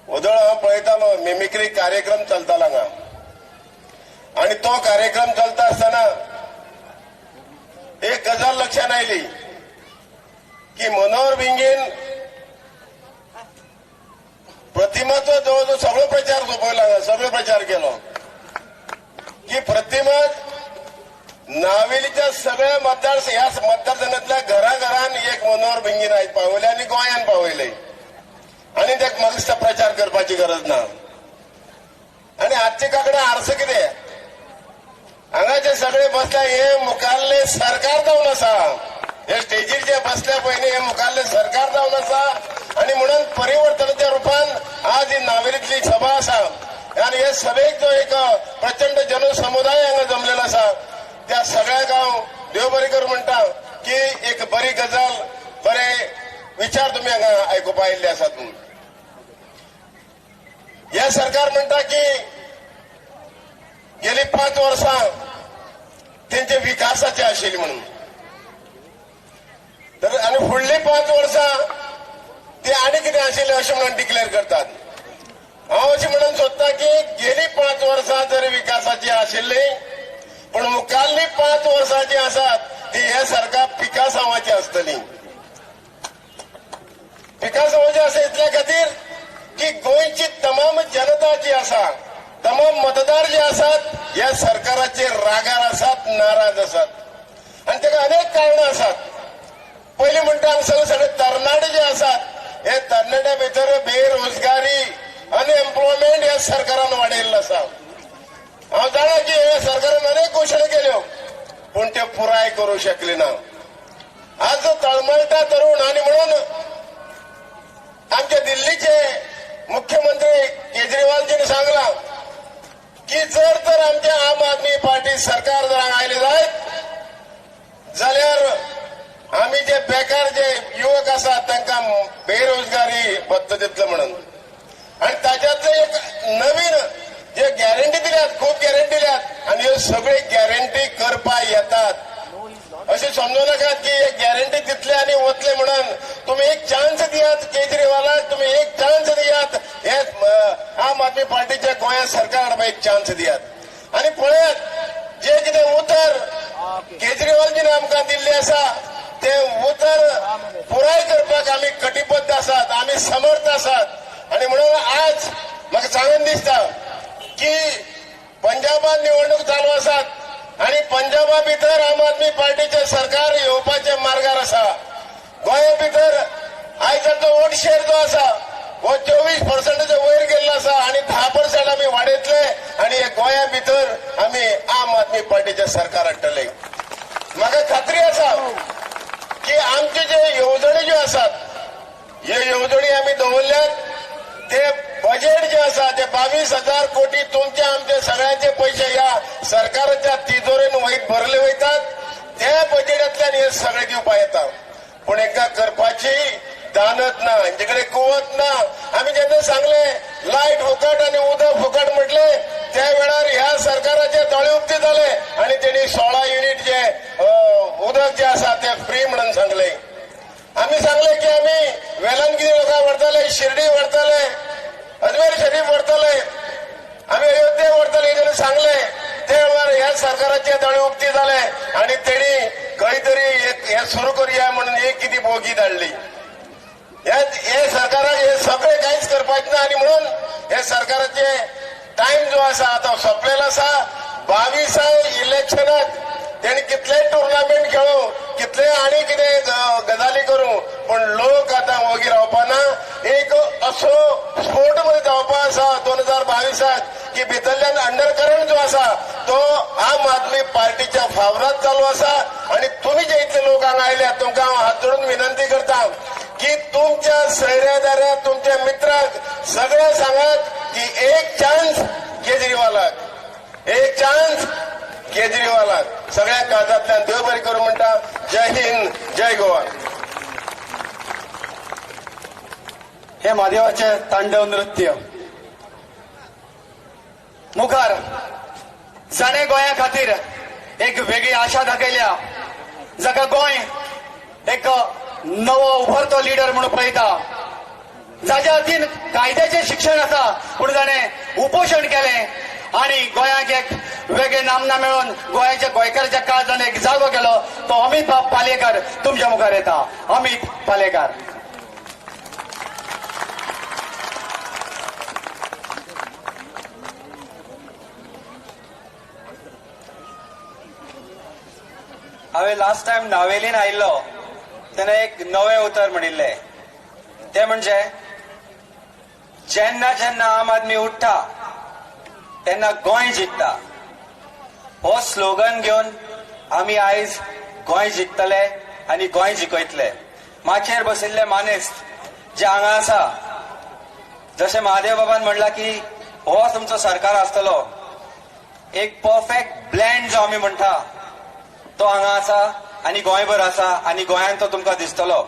वदळ हांव पळयतालो मिमिक्री कार्यक्रम चलतालो हांगा आनी तो कार्यक्रम चलता आसतना एक गजाल लक्षात आयली की मनोहर भिंगीन प्रतिमाचो जवळ जवळ सगळो प्रचार सोंपयला, सगळो प्रचार केलो की प्रतिमा नावेलीच्या सगळ्या मतदार ह्या मतदारसंघातल्या घराघरान एक मनोहर भिंगीन आयज पावयले आनी गोंयान पावयले आनी त्या म्हाका दिसता प्रचार करपाची गरज ना. आनी आजचे काकडे आरसो कितें हांगा जे सगळे बसल्या हे मुखाल्ले सरकार जावन आसा, हे स्टेजीर जे बसल्या पळय न्ही हे मुखाल्ले सरकार जावन आसा आनी म्हणून परिवर्तनाच्या रुपान आज ही नावेलीतली सभा आसा आनी हे सभेक जो एक प्रचंड जनसमुदाय हांगा जमलेलो आसा त्या सगळ्यांक हांव देव बरें करूं म्हणटा की एक बरी गजाल, बरे विचार तुमी हांगा आयकुपा आयिल्ले आसात. हे सरकार म्हणटा की गेली 5 वर्सां तेंचे विकासाचे आशिल्ली म्हणून, तर आनी फुडली 5 वर्सां ते आनी कितें आशिल्लें अशें म्हणून डिक्लेअर करतात. हांव अशें म्हणून सोदता की गेली 5 वर्सां जर विकासाची आशिल्ली, पूण मुखाल्ली 5 वर्सां जी आसात ती हे सरकार पिकासांवाची आसतली. पिकासांवाची आसा इतल्या खातीर की गोंयची तमाम जनता जी आसा, तमाम मतदार जे आसात ह्या सरकाराचेर रागार आसात, नाराज आसात आनी ताका अनेक कारणां आसात. पयलीं म्हणटा हांगसर सगळे तरणाटे जे आसात हे तरणाट्या भितर बेरोजगारी, अनएम्प्लॉयमेंट ह्या सरकारान वाडयल्लो आसा. हांव जाणा की ह्या सरकारान अनेक घोशणा केल्यो पूण त्यो पुराय करूं शकले ना. आज जो तळमळटा तरुण, आनी म्हणून आमच्या दिल्लीचे मुख्यमंत्री केजरीवालजींनी सांगला की जर तर आमच्या आम आदमी पार्टी सरकार जर हांगा आयले जायत जाल्यार आमी जे बेकार जे युवक आसात तांकां बेरोजगारी भत्तो दितले म्हणून. आनी ताच्यातले एक नवीन जे गॅरंटी दिल्यात, खूब गॅरंटी दिल्यात आनी ह्यो सगळे गॅरंटी करपाक येतात अशें समजू नाकात की एक गॅरंटी दितले आनी वतले म्हणून. तुमी एक चान्स दियात केजरीवालाक, तुमी एक चान्स दियात हे आम आदमी पार्टीच्या गोंया सरकार एक चान्स दियात आनी पळयात जे कितें उतर केजरीवालजीन आमकां दिल्लें आसा ते उतर पुराय करपाक आमी कटिबद्ध आसात, आमी समर्थ आसात. आनी म्हणून आज म्हाका सांगून दिसता की पंजाबात निवडणूक चालू आसात आनी पंजाबा भितर आम आदमी पार्टीचे सरकार येवपाचे मार्गार आसा. गोंया भितर आयज आमचो वोट शेअर जो आसा हो 24% वयर गेल्लो आसा आनी 10% आमी वाडयतले आनी गोंया भितर आमी आम आदमी पार्टीचे सरकार हाडटले. म्हाका खात्री आसा की आमचे जे येवजणी ज्यो आसात ह्यो येवजणी आमी दवरल्यात ते बजेट जे आसा ते 22,000 कोटी तुमचे आमचे सगळ्यांचे पयशे ह्या सरकाराच्या तिजोरेन वयर भरले वयतात, त्या बजेटांतल्यान हे सगळे दिवपाक येता. पूण एका करपाची दानत ना, हेंचे कडेन कुवत ना. आमी जेन्ना सांगले लायट फुकट आनी उदक फुकट म्हटले त्या वेळार ह्या सरकाराचे दोळे उक्ते जाले आनी तेणी 16 युनिट जे उदक जे आसा ते फ्री म्हणून सांगले. आमी सांगले की आमी वेलंगिरी लोकांक व्हरतले, शिर्डी व्हरतले, अजमेर शरीफ व्हरतले, आमी अयोध्ये व्हरतले हें सांगले. ते वेळार ह्या सरकाराचे दोळे उक्ते जाले आनी तेणी खंय तरी हें सुरू करुया म्हणून एक कितें बोगी धाडली. हे सरकाराक हे सगळे कांयच करपाचें ना आनी म्हणून हे सरकाराचे टायम जो आसा आतां सोंपलेलो आसा. 22 इलेक्शनाक तेणी कितले टुर्नामेंट खेळूं, कितले आनी कितें गजाली करूं, पूण लोक आतां वोगी रावपाना. एक असो स्पोर्ट मध्ये जावपा आसा 2022 की भितरल्यान अंडर करंट जो आसा तो आम आदमी पार्टीच्या फावरात चालू आसा. आनी तुमी जे इतले लोक हांगा आयल्यात तुमकां हांव हात जोडून विनंती करता की तुमच्या सोयऱ्या तुमच्या मित्रांक सगळ्या सांगात की एक चान्स केजरीवालाक, एक चान्स केजरीवालाक. सगळ्या काळजांतल्यान देव बरें करूं म्हणटा. जय हिंद, जय गोवा. हे म्हादेवाचे तांडव नृत्य मुखार जाणे गोंया खातीर एक वेगळी आशा दाखयल्या, जाका गोंय एक नवो उभरतो लिडर म्हणून पळयता, जाच्या हातीन कायद्याचें शिक्षण आसा पूण जाणें उपोशण केलें आनी गोंयाक एक वेगळे नामना मेळोवन गोंयाच्या गोंयकाराच्या काळजान एक जागो केलो, तो अमित बाब पालेकर तुमच्या मुखार येता. अमित पालेकर. हांवें लास्ट टायम नावेलीन आयिल्लो तेन्ना एक नवें उतर म्हणिल्लें, तें म्हणजे जेन्ना जेन्ना आम आदमी उठ्ठा तेन्ना गोंय जिखता. हो स्लोगन घेवन आमी आयज गोंय जिखतले आनी गोंय जिखयतले. माचयेर बशिल्ले मानेस्त जे हांगा आसा, जशें महादेव बाबान म्हणलां की हो तुमचो सरकार आसतलो, एक परफेक्ट ब्लँड जो आमी म्हणटा तो हांगा आसा आनी गोंयभर आसा आनी गोंयांत तो तुमकां दिसतलो.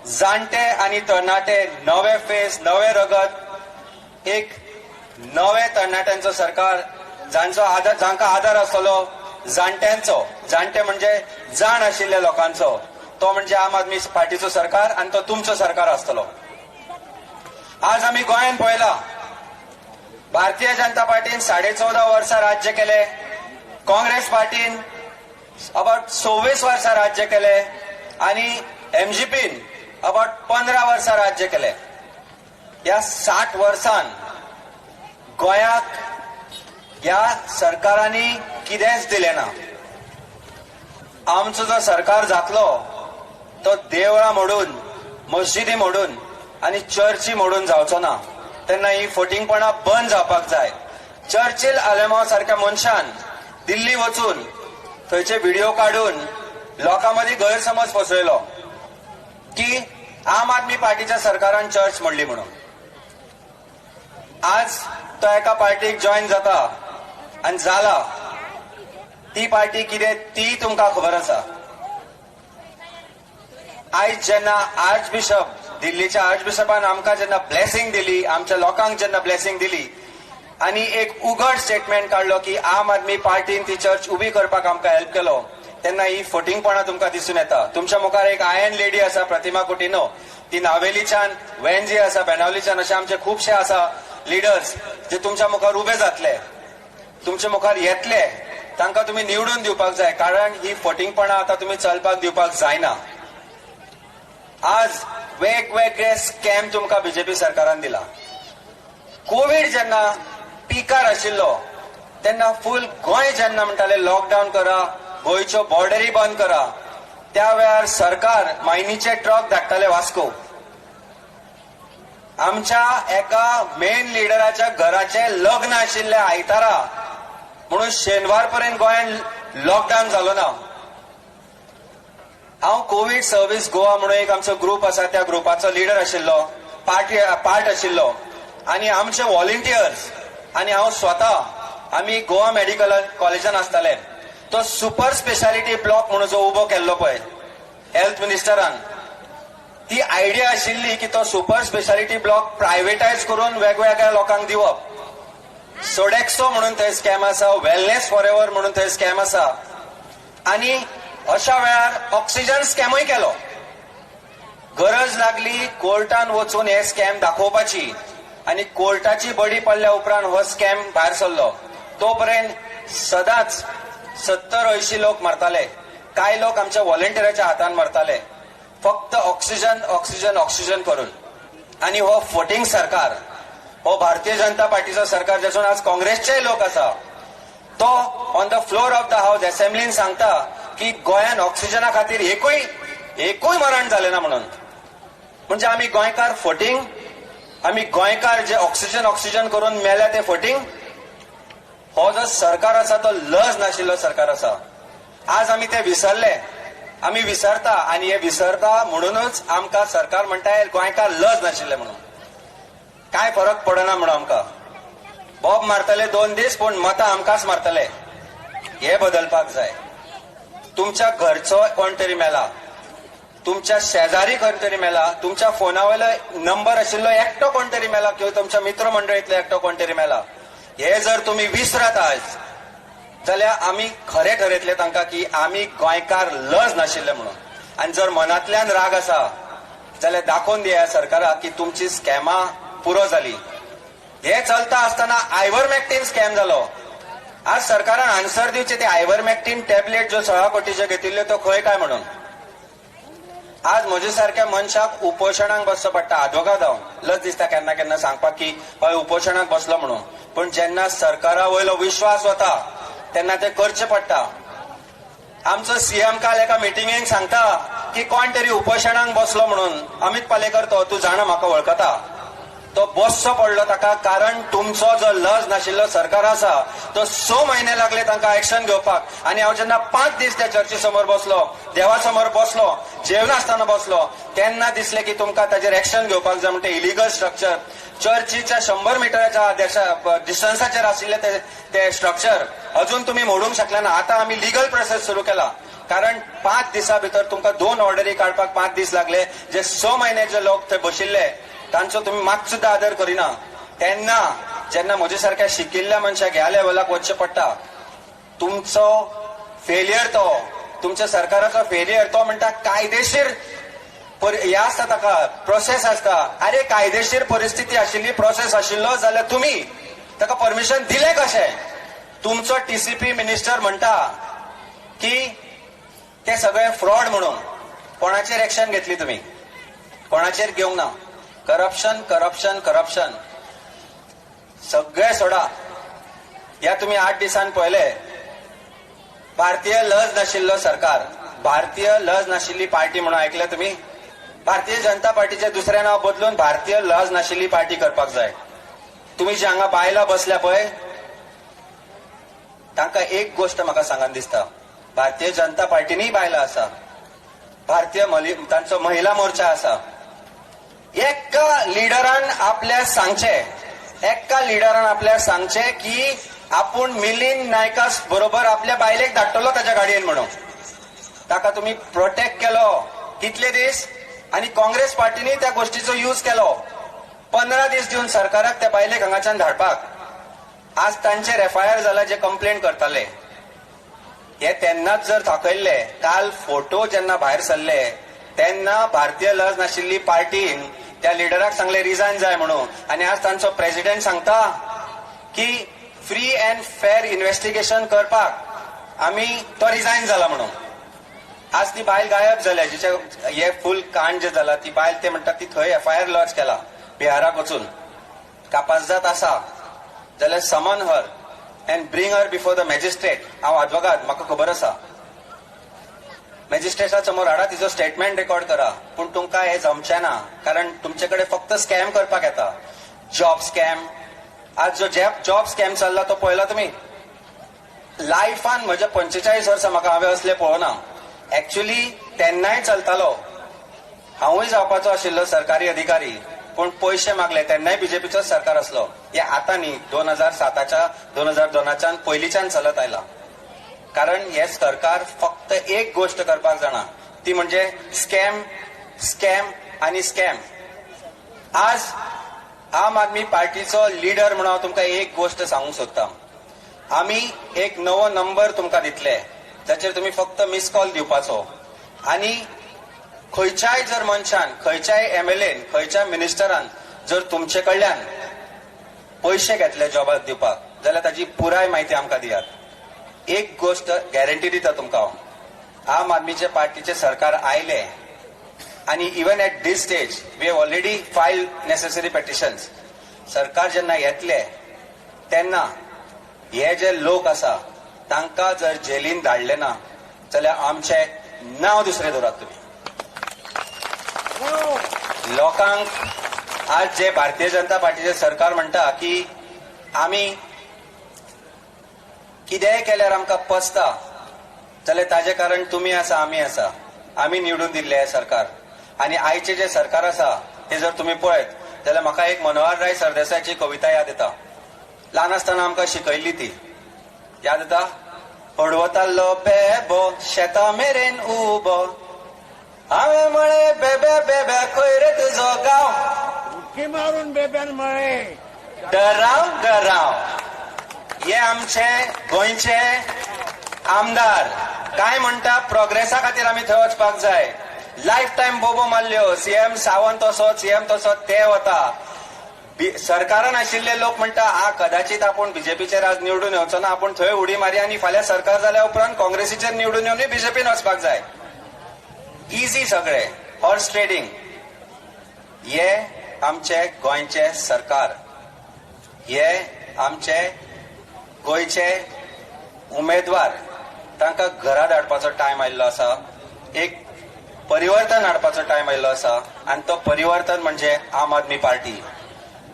जाणटे आनी तरणाटे, नवे फेस, नवे रगत, एक नवे तरणाट्यांचो सरकार, जांचो आदार, जांकां आदार आसतलो जाणट्यांचो, जाणटे म्हणजे जाण आशिल्ल्या लोकांचो, तो म्हणजे आम आदमी पार्टीचो सरकार आनी तो तुमचो सरकार आसतलो. आज आमी गोंयांत पळयला भारतीय जनता पार्टीन 14.5 वर्सां राज्य केले, काँग्रेस पार्टीन अबाउट 26 वर्सां राज्य केले आनी एमजीपीन अबाउट 15 वर्सां राज्य केले. ह्या 60 वर्सान गोंयाक ह्या सरकारांनी कितेंच दिलें ना. आमचो जो सरकार जातलो तो देवळां मोडून, मस्जिदी मोडून आनी चर्ची मोडून जावचो ना. तेन्ना ही फटींगपणां बंद जावपाक जाय. चर्चिल आलेमाव सारक्या मनशान दिल्ली वचून थंयचे व्हिडिओ काडून लोकां मदीं गैरसमज पसरयलो की आम आदमी पार्टीच्या सरकारान चर्च मोडली म्हणून. आज तो एका पार्टीक जॉयन जाता आनी जाला, ती पार्टी कितें ती तुमकां खबर आसा. आयज जेन्ना आर्च बिशप, दिल्लीच्या आर्च बिशपान आमकां जेन्ना ब्लेसिंग दिली, आमच्या लोकांक जेन्ना ब्लेसिंग दिली आनी एक उघड स्टेटमेंट काडलो की आम आदमी पार्टीन ती चर्च उबी करपाक आमकां हेल्प केलो, तेन्ना ही फटींगपणां तुमकां दिसून येता. तुमच्या मुखार एक आयन लेडी आसा, प्रतिमा कुटिनो, ती नावेलीच्यान, वेंजी आसा बेनावलीच्यान, अशे आमचे खुबशे आसा लिडर्स जे तुमच्या मुखार उबे जातले, तुमच्या मुखार येतले, तांकां तुमी निवडून दिवपाक जाय. कारण ही फटींगपणां आतां तुमी चलपाक दिवपाक जायना. आज वेगवेगळे स्कॅम तुमकां बीजेपी सरकारान दिला. कोवीड जेन्ना पिकार आशिल्लो तेन्ना फूल गोंय जेन्ना म्हणटाले लॉकडावन करा, गोंयच्यो बॉर्डरी बंद करा, त्या वेळार सरकार मायनीचे ट्रक धाडटाले वास्को. आमच्या एका मेन लिडराच्या घराचें लग्न आशिल्लें आयतारा, म्हणून शेनवार पर्यंत गोंयांत लॉकडावन जालो ना. हांव कोवीड सर्वीस गोवा म्हणून एक आमचो ग्रुप आसा, त्या ग्रुपाचो लिडर आशिल्लो, पार्ट आशिल्लो आनी आमचे व्हॉलंटियर्स आनी हांव स्वता आमी गोवा मेडिकल कॉलेजान आसताले. तो सुपर स्पेशालिटी ब्लॉक म्हणून जो उबो केल्लो पळय हेल्थ मिनिस्टरान, ती आयडिया आशिल्ली की तो सुपर स्पेशालिटी ब्लॉक प्रायवेटायज करून वेगवेगळ्या लोकांक दिवप. सोडेक्सो म्हणून थंय स्कॅम आसा, वेलनेस फॉर एवर म्हणून थंय स्कॅम आसा आनी अशा वेळार ऑक्सिजन स्कॅमूय केलो. गरज लागली कोर्टान वचून हे स्कॅम दाखोवपाची आनी कोर्टाची बडी पडल्या उपरांत हो स्कॅम भायर सरलो. तो पर्यंत सदांच 70-80 लोक मरताले, कांय लोक आमच्या व्हॉलंटियराच्या हातान मरताले, फक्त ऑक्सिजन ऑक्सिजन ऑक्सिजन करून. आनी हो फटींग सरकार, हो भारतीय जनता पार्टीचो सरकार जातून आज काँग्रेसचेय लोक आसा, तो on the floor of the house असेंब्लीन सांगता की गोंयान ऑक्सिजना खातीर एकूय मरण जालें ना म्हणून. म्हणजे आमी गोंयकार फटींग, आमी गोंयकार जे ऑक्सिजन ऑक्सिजन करून मेल्या ते फटींग. हो जो सरकार आसा तो लज नाशिल्लो सरकार आसा. आज आमी ते विसरले, आमी विसरता आनी हे विसरता म्हणूनच आमकां सरकार म्हणटा गोंयकार लज नाशिल्ले म्हणून. कांय फरक पडना म्हणून आमकां बॉब मारतले 2 दीस, पूण मतां आमकांच मारतले. हे बदलपाक जाय. तुमच्या घरचो कोण तरी मेला, तुमच्या शेजारी कोण तरी मेला, तुमच्या फोना वयलो नंबर आशिल्लो एकटो कोण तरी मेला किंवा तुमच्या मित्रमंडळींतलो एकटो कोण तरी मेला, हे जर तुमी विसरत आज जाल्यार आमी खरें ठरयतले तांकां की आमी गोंयकार लज नाशिल्ले म्हणून. आनी जर मनांतल्यान राग आसा जाल्यार दाखोवन दिया सरकाराक की तुमची स्कॅमां पुरो जाली. हे चलता आसतना आयवरमॅक्टीन स्कॅम जालो. आज सरकारान आन्सर दिवचे ते आयवरमॅक्टीन टॅबलेट ज्यो 16 कोटीच्यो घेतिल्ल्यो त्यो खंय काय म्हणून. आज म्हजे सारक्या मनशाक उपोशणाक बसचो पडटा. आदवोगाद हांव, लज दिसता केन्ना केन्ना सांगपाक की हय उपोशणाक बसलो म्हणून, पूण जेन्ना सरकारा वयलो विश्वास वता तेन्ना ते करचें पडटा. आमचो सीएम काल एका मिटिंगेक सांगता की कोण तरी उपोशणाक बसलो म्हणून. अमित पालेकर तो, तूं जाणा म्हाका वळखता, तो बसचो पडलो ताका, कारण तुमचो जो लज नाशिल्लो सरकार आसा तो 6 म्हयने लागले तांकां एक्शन घेवपाक. आनी हांव जेन्ना 5 दीस त्या चर्ची समोर बसलो, देवा समोर बसलो, जेवनासतना बसलो, तेन्ना दिसलें की तुमकां ताजेर एक्शन घेवपाक जाय. म्हणटा इलिगल स्ट्रक्चर, चर्चीच्या 100 मिटराच्या डिस्टन्साचेर आशिल्लें ते स्ट्रक्चर अजून तुमी मोडूंक शकले ना. आतां आमी लिगल प्रोसेस सुरू केला, कारण 5 दिसां भितर तुमकां 2 ऑर्डरी काडपाक 5 दीस लागले. जे 6 म्हयने जे लोक थंय बशिल्ले तांचो तुमी मात सुद्दां आदर करिना. तेन्ना जेन्ना म्हजे सारक्या शिकिल्ल्या मनशाक ह्या लेवलाक वचचें पडटा, तुमचो फेलियर, तो तुमच्या सरकाराचो फेलियर, तो म्हणटा कायदेशीर हे आसता, ताका प्रोसेस आसता. अरे कायदेशीर परिस्थिती आशिल्ली, प्रोसेस आशिल्लो जाल्यार तुमी ताका परमिशन दिलें कशें? तुमचो टीसीपी मिनिस्टर म्हणटा की ते सगळे फ्रॉड म्हणून. कोणाचेर एक्शन घेतली तुमी? कोणाचेर घेवंक ना. करप्शन करप्शन करप्शन सगळे सोडा. ह्या तुमी 8 दिसान पळयले, भारतीय लज नाशिल्लो सरकार, भारतीय लज नाशिल्ली पार्टी म्हणून आयकले तुमी? भारतीय जनता पार्टीचे दुसरें नांव बदलून भारतीय लज नाशिल्ली पार्टी करपाक जाय. तुमी जे हांगा बायलां बसल्या पळय, तांकां एक गोश्ट म्हाका सांगन दिसता, भारतीय जनता पार्टीनूय बायलां आसा, भारतीय तांचो महिला मोर्चा आसा. एका लिडरान आपल्या सांगचे, एका लिडरान आपल्या सांगचे की आपूण मिलिंद नायका बरोबर आपल्या बायलेक धाडटलो ताच्या गाडयेन म्हणून. ताका तुमी प्रोटेक्ट केलो कितले दीस, आनी काँग्रेस पार्टीनी त्या गोष्टीचो यूज केलो 15 दीस दिवन सरकाराक त्या बायलेक हांगाच्यान धाडपाक. आज तांचेर एफआयआर जाला जे कंप्लेन करताले, हे तेन्नाच जर दाखयल्ले, काल फोटो जेन्ना भायर सरले तेन्ना भारतीय लज नाशिल्ली पार्टीन त्या लिडराक सांगले रिजायन जाय म्हणून. आनी आज तांचो प्रेसिडेंट सांगता की फ्री अँड फेर इन्व्हेस्टिगेशन करपाक आमी तो रिजायन जाला म्हणून. आज ती बायल गायब जाल्या, जिचे हे फूल कांड जे जाला ती बायल, ते म्हणटा ती थंय एफआयआर लॉज केला बिहाराक वचून. कापासजात आसा जाल्यार summon her and bring her before the magistrate. हांव आदवोगाद, म्हाका खबर आसा. मॅजिस्ट्रेटा समोर हाडा, तिचो स्टेटमेंट रेकॉर्ड करा. पूण तुमकां हें जमचें ना, कारण तुमचे कडेन फक्त स्कॅम करपाक येता. जॉब स्कॅम, आज जो जॉब स्कॅम चल्ला तो पळयला तुमी? लायफान म्हज्या 45 वर्सां म्हाका हांवें असलें पळोवना. एक्च्युअली तेन्नाय चलतालो, हांवूय जावपाचो आशिल्लो सरकारी अधिकारी, पूण पयशे मागले तेन्नाय बीजेपीचोच सरकार आसलो. हे आतां न्ही, 2007च्या 2002च्यान पयलींच्यान चलत आयला. कारण हे सरकार फक्त एक गोष्ट करपाक जाणा, ती म्हणजे स्कॅम, स्कॅम आनी स्कॅम. आज आम आदमी पार्टीचो लिडर म्हणून हांव तुमकां एक गोष्ट सांगूंक सोदता. आमी एक नवो नंबर तुमकां दितले जाचेर तुमी फक्त मिस कॉल दिवपाचो, आनी खंयच्याय जर मनशान, खंयच्याय एमएलएन, खंयच्याय मिनिस्टरान जर तुमचे कडल्यान पयशे घेतले जॉबाक दिवपाक जाल्यार ताची पुराय म्हायती आमकां दियात. एक गोष्ट गॅरंटी दिता तुमकां हांव, आम आदमीचे पार्टीचे सरकार आयले आनी even at this stage we have already file necessary petitions. सरकार जेन्ना येतले तेन्ना हे जे लोक आसा तांकां जर जेलीन धाडले ना जाल्यार आमचें नांव दुसरें दवरात तुमी. लोकांक आज जे भारतीय जनता पार्टीचे सरकार म्हणटा की आमी कितेंय केल्यार आमकां पचता, जाल्यार ताजें कारण तुमी आसा, आमी आसा, आमी निवडून दिल्लें हें सरकार. आनी आयचें जें सरकार आसा तें जर तुमी पळयत जाल्यार म्हाका एक मनोहरराय सरदेसायाची कविता याद येता. ल्हान आसतना आमकां शिकयल्ली ती याद येता. पडवतालो बेबो शेता मेरेन उबो, हांवें म्हळें बेबे बेबे खंय रे तुजो गांव, उडकी मारून बेब्यान म्हळें डराव डराव. हे आमचे गोंयचे आमदार काय म्हणटा, प्रोग्रेसा खातीर आमी थंय वचपाक जाय. लायफ टायम बोबो मारल्यो, सीएम सावंत असो, सीएम तसो, ते वता. सरकारान आशिल्ले लोक म्हणटा आ कदाचित आपूण बीजेपीचेर आज निवडून येवचो ना, आपूण थंय उडी मारी आनी फाल्यां सरकार जाल्या उपरांत काँग्रेसीचेर निवडून येवन बीजेपीन वचपाक जाय. इजी सगळे हॉर्स ट्रेडिंग. हे आमचे गोंयचे सरकार, हे आमचे गोंयचे उमेदवार, तांकां घरा धाडपाचो टायम आयिल्लो आसा. एक परिवर्तन हाडपाचो टायम आयिल्लो आसा, आनी तो परिवर्तन म्हणजे आम आदमी पार्टी.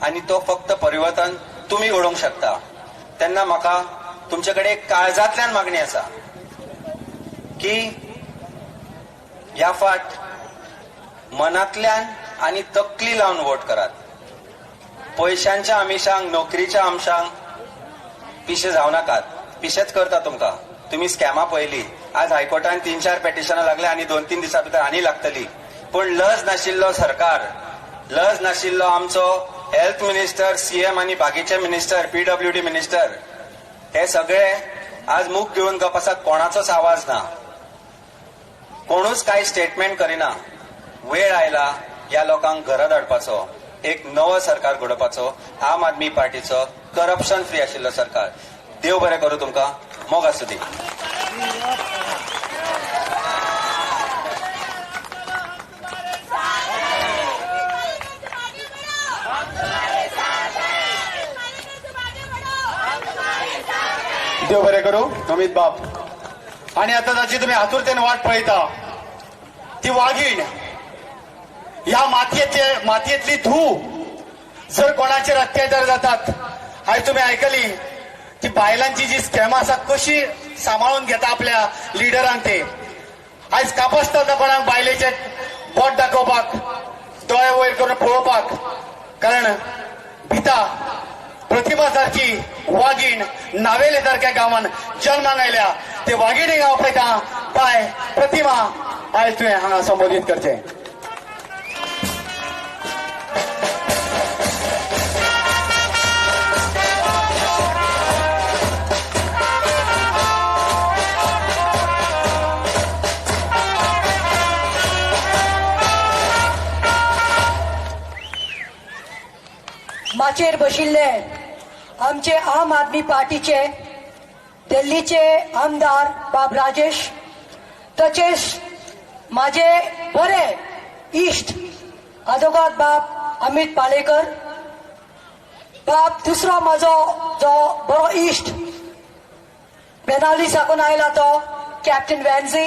आनी तो फक्त परिवर्तन तुमी घडोवंक शकता. तेन्ना म्हाका तुमचे कडेन काळजांतल्यान मागणी आसा की ह्या फाट मनांतल्यान आनी तकली लावन वोट करात. पयशांच्या आमिशांक, नोकरीच्या आमशांक पिशे जावं नाकात. पिशेच करता तुमकां. तुमी स्कॅमां पळयली, आज हायकोर्टान 3-4 पेटिशनां लागले आनी 2-3 दिसां भितर आनी लागतली. पूण लज नाशिल्लो सरकार, लज नाशिल्लो आमचो हेल्थ मिनिस्टर, सीएम आनी बाकीचे मिनिस्टर, पीडब्ल्यूडी मिनिस्टर, हे सगळे आज मूक घेवन गप आसा. कोणाचोच आवाज ना, कोणूच कांय स्टेटमेंट करिना. वेळ आयला ह्या लोकांक घरा धाडपाचो, एक नवो सरकार घडोवपाचो, आम आदमी पार्टीचो करप्शन फ्री आशिल्लो सरकार. देव बरें करूं तुमकां, मोग आसूं दी. देव बरें करूं अमित बाब. आणि आता जाची तुम्ही आतुरतेन वाट पळयता ती वागीण, ह्या मातयेतली धूव जर कोणाचेर अत्याचार जातात, आयज तुम्ही आयकली ती बायलांची जी स्कॅम आसा कशी सांबाळून घेता आपल्या लिडरांक. ते आयज कापसता कोणाक बायलेचे बोट दाखोवपाक, दोळे वयर करून पळोवपाक, कारण भिता प्रतिभा सारखी वागीण नावेले सारख्या गांवान जन्माक आयल्या. ते वागिणीक हांव पळयता बाय प्रतिमा आयज तुवें हांगा संबोधीत करचें. माचयेर बशिल्ले आमचे आम आदमी पार्टीचे दिल्लीचे आमदार बाब राजेश, तशेंच माझे बरे इश्ट आदोगाद बाब अमित पालेकर बाब, दुसरो म्हाजो जो बरो इश्ट बेनावली साकून आयला तो कॅप्टन वॅन्झी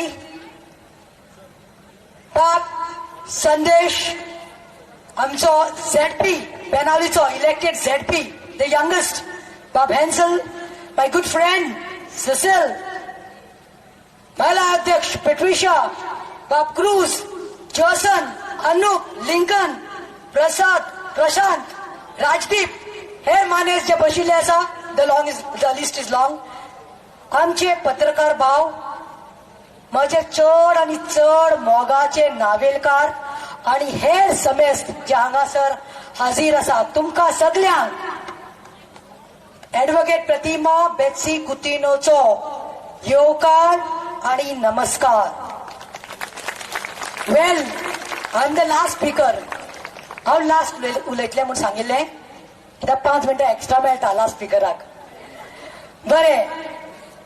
बाब, संदेश आमचो झेडपी बेनावलीचो elected ZP the youngest Bob Hansel, my good friend Cecil, महिला अध्यक्ष पेट्रिशा, बाब क्रूज, जॉसन, अनुप, लिंकन, प्रसाद, प्रशांत, राजदीप, हेर मानेस जे बशिल्ले आसा, the list is long. आमचे पत्रकार भाव, म्हजे चड आनी चड मोगाचे नावेलकार आनी हेर समेस्त जे हांगासर हाजीर आसा, तुमकां सगल्यांक एडवोकेट प्रतिमा बेत्सी कुतिनोचो येवकार आनी नमस्कार. Well, I am the last speaker. हांव लास्ट उलयतलें म्हूण सांगिल्लें, कित्याक 5 मिनटां एक्स्ट्रा मेळटा लास्ट स्पिकराक. बरें,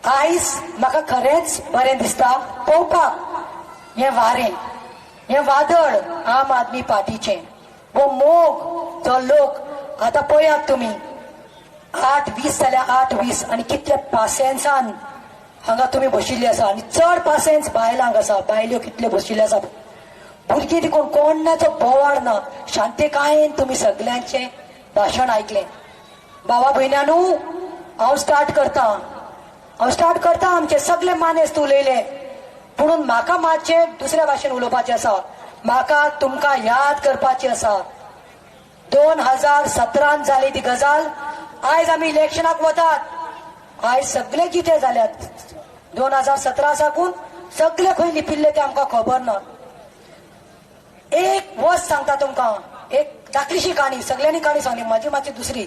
आयज म्हाका खरेंच बरें दिसता पळोवपाक हें वारें, हें वादळ आम आदमी पार्टीचें, हो मोग जो लोक आतां पळयात तुमी 8:20 जाल्यार 8:20 आनी कितले पासेन्सान हांगा तुमी बशिल्ले आसा, आनी चड पासेन्स बायलांक आसा, बायल्यो कितल्यो बशिल्ल्यो आसा, भुरगीं देखून कोणाचो बोवाळ ना, शांतीकायेन तुमी सगल्यांचें भाशण आयकलें. भावा भयणांनो, हांव स्टार्ट करता, आमचे सगळे मानेस्त उलयले, पुणून म्हाका मातशें दुसऱ्या भाशेन उलोवपाचें आसा, म्हाका तुमकां याद करपाची आसा. 2017 जाली ती गजाल. आयज आमी इलेक्शनाक वतात, आयज सगळे जिते जाल्यात. 2017 साकून सगळे खंय लिपिल्ले ते आमकां खबर ना. एक वर्स सांगता तुमकां, एक धाकलीशी काणी, सगळ्यांनी काणी सांगली, म्हाजी मातशी दुसरी.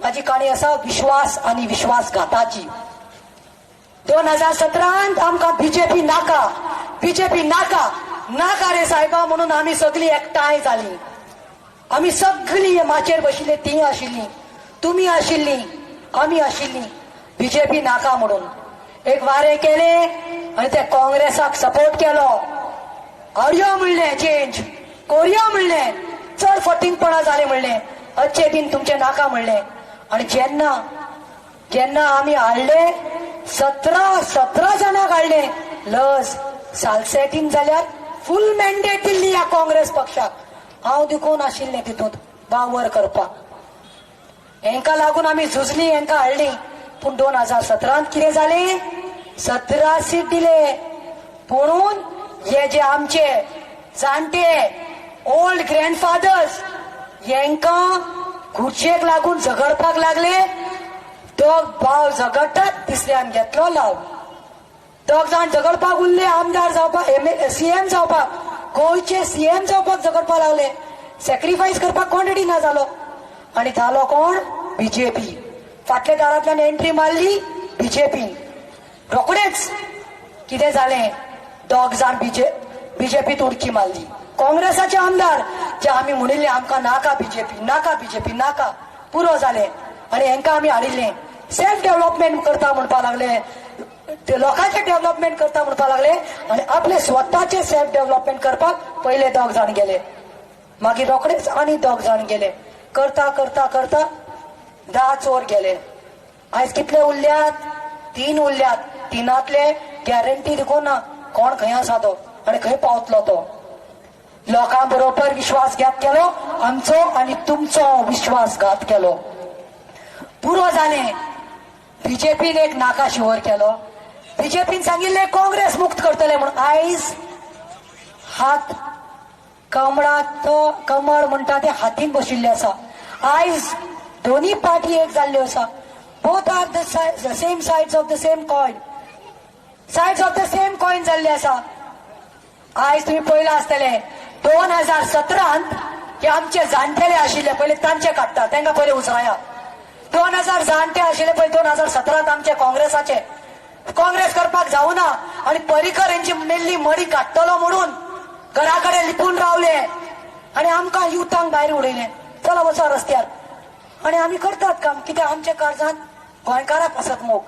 म्हाजी काणी आसा विश्वास आनी विश्वासघाताची. 2017 आमकां बीजेपी नाका, बीजेपी नाका, नाका रे सायबा म्हणून आमी सगळीं एकठांय जालीं. आमी सगळीं माचयेर बशिल्ली तीं आशिल्लीं, तुमी आशिल्लीं, आमी आशिल्लीं, बीजेपी नाका म्हणून एक वारें केलें आनी ते काँग्रेसाक सपोर्ट केलो. आर्यो म्हणलें चेंज, कोरिया म्हणलें, चड फटींगपणां जालें म्हणलें, अच्छे दिन तुमचें नाका म्हणलें. आनी जेन्ना जेन्ना आमी हाडले 17 जाणांक हाडले, लज सालसेटीन जाल्यार फूल मॅन्डेट दिल्ली ह्या काँग्रेस पक्षाक. हांव देखून आशिल्लें तितूंत वावर करपाक. हेंकां लागून आमी झुजली, हेंकां हाडली. पूण 2017 कितें जालें, 17 सीट दिले. पुणून हे जे आमचे जाणटे ओल्ड ग्रँडफादर्स हेंकां खुर्चेक लागून झगडपाक लागले. दोग भाव झगडटात, तिसऱ्यान घेतलो लाव. दोग जाण झगडपाक उरले, आमदार जावपाक, सीएम जावपाक, गोंयचे सीएम जावपाक झगडपाक लागले. सॅक्रिफायस करपाक कोण रेडी ना जालो. आनी जालो कोण? बीजेपी. फाटल्या दारांतल्यान एंट्री मारली बीजेपी. रोखडेच कितें जालें, दोग जाण बीजेपीत उडकी मारली. काँग्रेसाचे आमदार जे आमी म्हणिल्ले आमकां नाका बीजेपी, नाका बीजेपी, नाका, पुरो जालें. आनी हेंकां आमी हाडिल्लें. सेल्फ डेव्हलपमेंट करता म्हणपाक लागले, ते लोकांचें डेव्हलपमेंट करता म्हणपाक लागले आनी आपले स्वताचे सेल्फ डेव्हलपमेंट करपाक पयले दोग जाण गेले, मागीर रोखडेच आनी दोग जाण गेले. करता करता करता 10 चोर गेले. आयज कितले उरल्यात? 3 उरल्यात. 3तले गॅरंटी देखून ना कोण खंय आसा तो आनी खंय पावतलो तो. लोकां बरोबर विश्वासघात केलो आमचो आनी तुमचो विश्वासघात केलो. पुरो जालें. बीजेपीन एक नाका शिवर केलो. बीजेपीन सांगिल्लें काँग्रेस मुक्त करतले म्हणून. आयज हात कमळाचो कमळ म्हणटा ते हातीन बशिल्ले आसा. आयज दोनी पार्टी एक जाल्ल्यो आसा. Both are the same sides of the same coin, sides of the same coin जाल्ले आसा. आयज तुमी पळयलां आसतलें 2017 हे आमचे जाणटेले आशिल्ले, पयले तांचे काडटा, तांकां पयले उजराया. 2000 जाणटे आशिल्ले पळय 2017 आमचे काँग्रेसाचे, काँग्रेस करपाक जावना आनी पर्रीकर हेंची मेल्ली मडी काडटलो म्हणून घरा कडेन लिपून रावले आनी आमकां युथांक भायर उडयले, चला वचा रस्त्यार. आनी आमी करतात काम, कित्याक आमच्या काळजांत गोंयकाराक पासत मोग.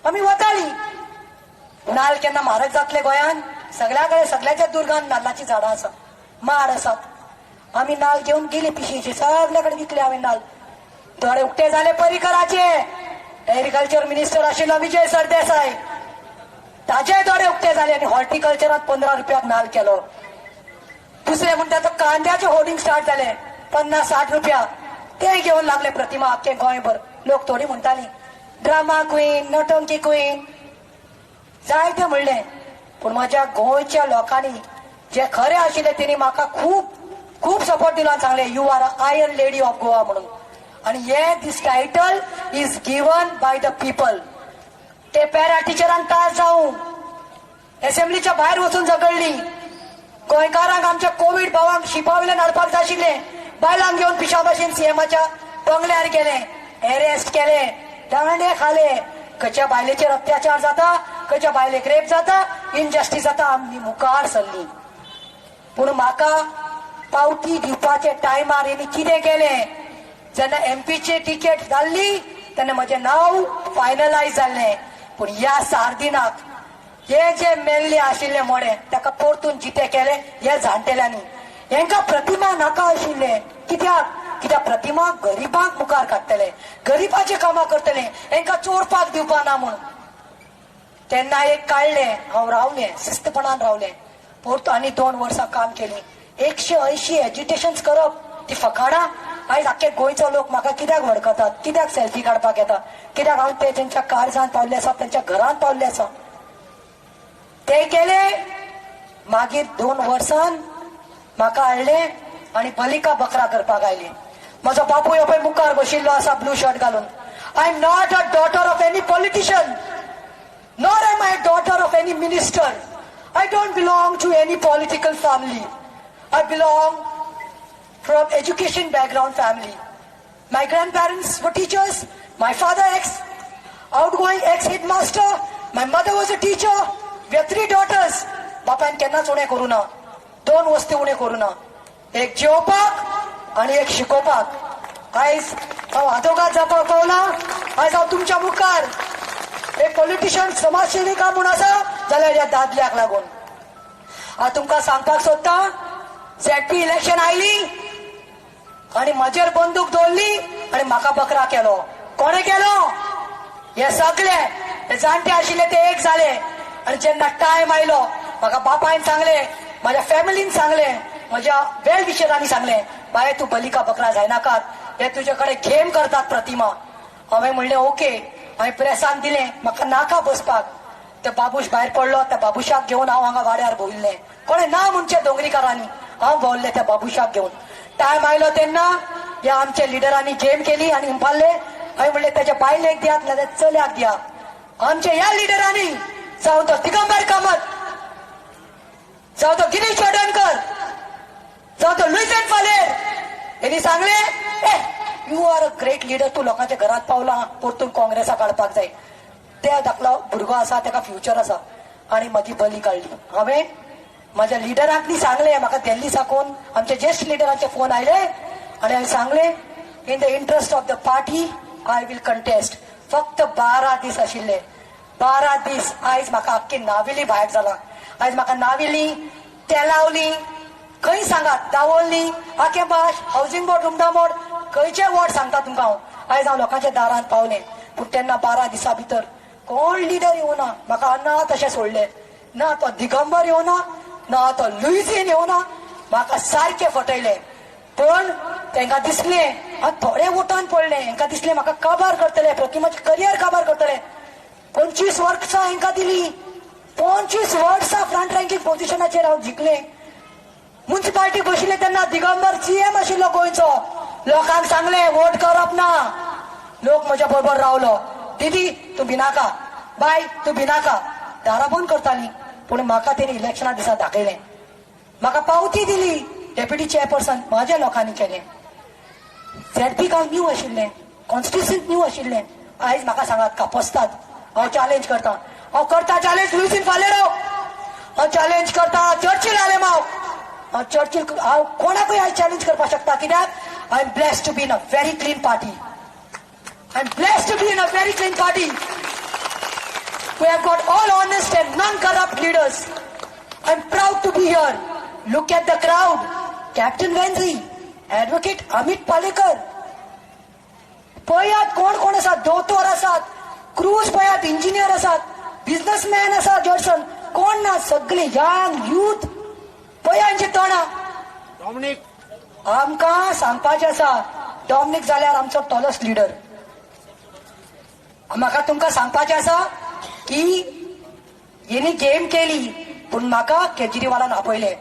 आमी वताली. नाल केन्ना म्हारग जातले गोंयान? सगळ्या कडेन सगळ्याच्या दुर्गान नाल्लाचीं झाडां आसा, माड आसात. आमी नाल घेवन गेली पिशीचे, सगल्या कडेन विकले आमी नाल. दोळे उक्ते जाले पर्रीकराचे. एग्रीकल्चर मिनिस्टर आशिल्लो विजय सरदेसाय, ताजे दोळे उक्ते जाले आनी हॉर्टिकल्चरात 15 रुपयाक नाल केलो. दुसरे म्हणटा तो कांद्याचे होर्डिंग स्टार्ट जाले 50-60 रुपया, ते घेवन लागले प्रतिमा आख्खे गोंयभर. लोक थोडी म्हणटाली ड्रामा क्वीन, नटंकी क्वीन, जायते म्हणले. पूण म्हज्या गोंयच्या लोकांनी जे खरे आशिल्ले तेणी म्हाका खूब खूब सपोर्ट दिलो आनी सांगलें you are a iron lady of Goa म्हणून. आनी हे this title is given by the people. ते पॅरा टिचरांक त्रास जावं, एसेंब्लीच्या भायर वचून झगडली. गोंयकारांक आमच्या कोवीड भावांक शिपा वयल्यान हाडपाक जाय आशिल्लें, बायलांक घेवन पिशा भाशेन सीएमाच्या बंगल्यार गेले, एरेस्ट केले, दांडे खाले. खंयच्या बायलेचेर अत्याचार जाता, खंयच्या बायलेक रेप जाता, इनजस्टीस जाता, आमी मुखार सरली. पूण म्हाका पावती दिवपाचे टायमार हेणी कितें केलें, जेन्ना एमपीची टिकेट जाल्ली तेन्ना म्हजें नांव फायनलायज जाल्लें. पूण ह्या सार्दिनाक हे जे मेल्ले आशिल्ले मोडे ताका परतून जिते केले हे जाणटेल्यांनी. हेंकां प्रतिमा नाका आशिल्लें. कित्याक? कित्याक प्रतिमा गरिबांक मुखार काडटले, गरिबाचीं कामां करतले, हेंकां चोरपाक दिवपा ना म्हूण. तेन्ना एक काडलें, हांव रावलें, शिस्तपणान रावलें. परतून आनी 2 वर्सां काम केलीं. 180 एजिटेशन्स करप ती फकाणां. आयज आख्खे गोंयचो लोक म्हाका कित्याक वळखतात, कित्याक सेल्फी काडपाक येता, कित्याक हांव ते तेंच्या काळजान पावल्ले आसा, तेंच्या घरान पावल्ले आसा. ते केले. मागीर 2 वर्सान म्हाका हाडले आनी बलिका बकरा करपाक आयली. म्हजो बापूय पळय मुखार बशिल्लो आसा ब्लू शर्ट घालून. I am not a daughter of any politician, nor am I daughter of any minister. I don't belong to any political family. I belong from education background family. My grandparents were teachers, my father ex outgoing ex headmaster, my mother was a teacher. We have 3 daughters. बापायन केन्नाच उणें करूं ना, 2 वस्तू उणें करूं ना, एक जेवपाक आनी एक शिकोवपाक. आयज हांव आदोगाद जावपाक पावला. आयज हांव तुमच्या मुखार एक पॉलिटिशियन, समाजसेविका म्हूण आसा जाल्यार ह्या दादल्याक लागून. हांव तुमकां सांगपाक सोदता, झेडपी इलेक्शन आयली आनी म्हजेर बंदूक दवरली आनी म्हाका बकरा केलो. कोणें केलो? हे सगळे हे जाणटे आशिल्ले ते एक जाले. आनी जेन्ना टायम आयलो म्हाका बापायन सांगलें, म्हाज्या फॅमिलीन सांगलें, म्हज्या वेल विशरांनी सांगलें, बाये तूं बलिका बकरा जायनाकात, हे तुजे कडेन गेम करतात प्रतिमा. हांवें म्हणलें ओके. हांवें प्रेसान दिलें, म्हाका नाका बसपाक. ते बाबूश भायर पडलो, त्या बाबूशाक घेवन हांव हांगा वाड्यार भोंविल्लें. कोणें ना म्हणचें दोंगरीकारांनी, हांव भोंवल्लें त्या बाबूशाक घेवन. टायम आयलो तेन्ना ह्या आमच्या लिडरांनी गेम केली आनी म्हणपाले, हांवें म्हणलें त्याच्या बायलेक दियात नाजाल्यार चल्याक दियात. आमच्या ह्या लिडरांनी, जावं तो दिगंबर कामत, जावं तो गिरीश चोडणकर, जावं तो लुईसेंट फालेर, हेणी सांगलें ए you are a great leader, तूं लोकांच्या घरांत पावला, परतून काँग्रेसाक हाडपाक जाय. त्या धाकलो भुरगो आसा, ताका फ्युचर आसा. आनी म्हजी बली काडली. हांवें म्हज्या लिडरांक सांगलें, म्हाका दिल्ली साकून आमच्या ज्येश्ठ लिडरांचे फोन आयले आनी हांवें सांगलें, in the interest of the party I will contest. फक्त 12 दीस आशिल्ले, 12 दीस. आयज म्हाका आख्खी नावेली भायर जाला. आयज म्हाका नावेली, तेलावली, खंय सांगात, दावोली, आकेबाश, हावसिंग बोर्ड, रुमडा बोर्ड, खंयचे वॉर्ड सांगता तुमकां हांव. आयज हांव लोकांच्या दारांत पावलें. पूण तेन्ना 12 दिसां भितर कोण लिडर येवना, म्हाका ना तशें सोडलें. ना तो दिगंबर येवना, ना तो लुईझीन येवना, म्हाका सारकें फटयलें. पण तांकां दिसलें हांव थोडे वोटान पडलें, हांकां दिसलें म्हाका काबार करतले, प्रतिमाचें करियर काबार करतले. 25 वर्सां हांकां दिली, 25 वर्सां फ्रंट रँकींग पोझिशनाचेर हांव जिखलें. मुन्सिपालिटी बशिल्लें तेन्ना दिगंबर सीएम आशिल्लो गोंयचो. लोकांक सांगलें वोट करप ना, लोक म्हज्या बरोबर रावलो. दिदी तूं भिनाका, बाय तूं भिनाका, दारां बंद करताली. पूण म्हाका तेणी इलेक्शना दिसा दाखयलें, म्हाका पावती दिली. डेप्युटी चेअरपर्सन म्हाज्या लोकांनी केलें. झेडपी हांव न्यू आशिल्लें, कॉन्स्टिट्युएन्सी न्यू आशिल्लें. आयज म्हाका सांगात कापसतात, हांव चॅलेंज करता, हांव करता चॅलेंज लुईझीन फालेरो, हांव चॅलेंज करता चर्चील आलेमाव, हांव चर्चील, हांव कोणाकूय आयज चॅलेंज करपाक शकता. कित्याक I am blessed to be in a very clean party. I am blessed to be in a very clean party. We have got all honest and non-corrupt leaders. I am proud to be here. Look at the crowd. Captain Venzi, Advocate Amit Palekar. पळयात कोण कोण आसात, दोतोर आसात, cruise पळयात, engineer आसात, businessman आसात, Johnson कोण ना, सगळे यंग यूथ. पळया हांची तोंडां. डॉमिनिक आमकां सांगपाचें आसा, डॉमिनिक जाल्यार आमचो टॉलस्ट लिडर. म्हाका तुमकां सांगपाचें आसा की हेणी गेम केली, पूण म्हाका केजरीवालान आपयलें.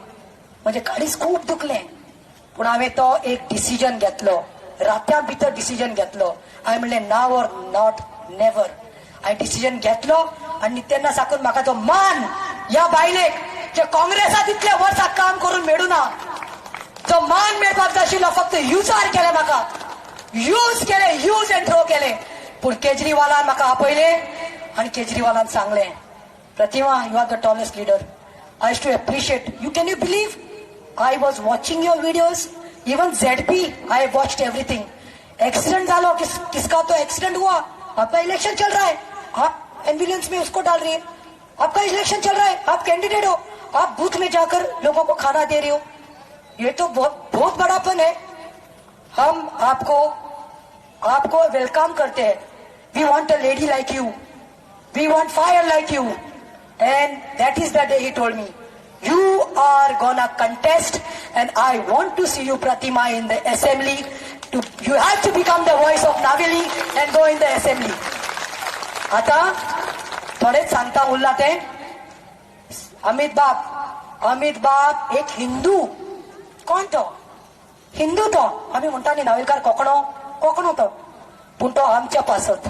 म्हजें काळीज खूब दुखलें, पूण हांवें तो एक डिसिजन घेतलो, रात्या भितर डिसिजन घेतलो. हांवें म्हणलें नाव ऑर not never. हांवें डिसिजन घेतलो आनी तेन्ना साकून म्हाका तो मान ह्या बायलेक जे काँग्रेसात इतल्या वर्सां काम करून मेळूना, जो मान मेळपाक जाय आशिल्लो फक्त युजार केलें, म्हाका यूज केलें, यूज एंड थ्रो केलें. पूण केजरीवालान म्हाका आपयलें आनी केजरीवालान सांगलें, Pratima, you are the tallest leader. I used to appreciate you. Can you believe I was watching your videos, even ZP, I watched everything. Accident जालो, किसका तो एक्सीडेंट हुआ, आपका इलेक्शन चल रहा है, आप एम्बुलेंस में उसको डाल रही है, आपका इलेक्शन चल रहा है, आप कैंडिडेट हो, आप बूथ में जाकर लोगों को खाना दे रहे हो, ये तो बहुत बहुत बड़ापन है. हम आपको welcome करते हैं. We want a lady like you, we want fire like you. And that is the day he told me, you are gonna contest and I want to see you, Pratima, in the assembly. You have to become the voice of Naveli and go in the assembly. आता थोडेच सांगता उरला ते. अमित बाब, अमित बाब एक हिंदू, कोण तो हिंदू, तो आमी म्हणटा न्ही नावेलकार कोंकणो, कोंकणो तो, पूण तो आमच्या पासत,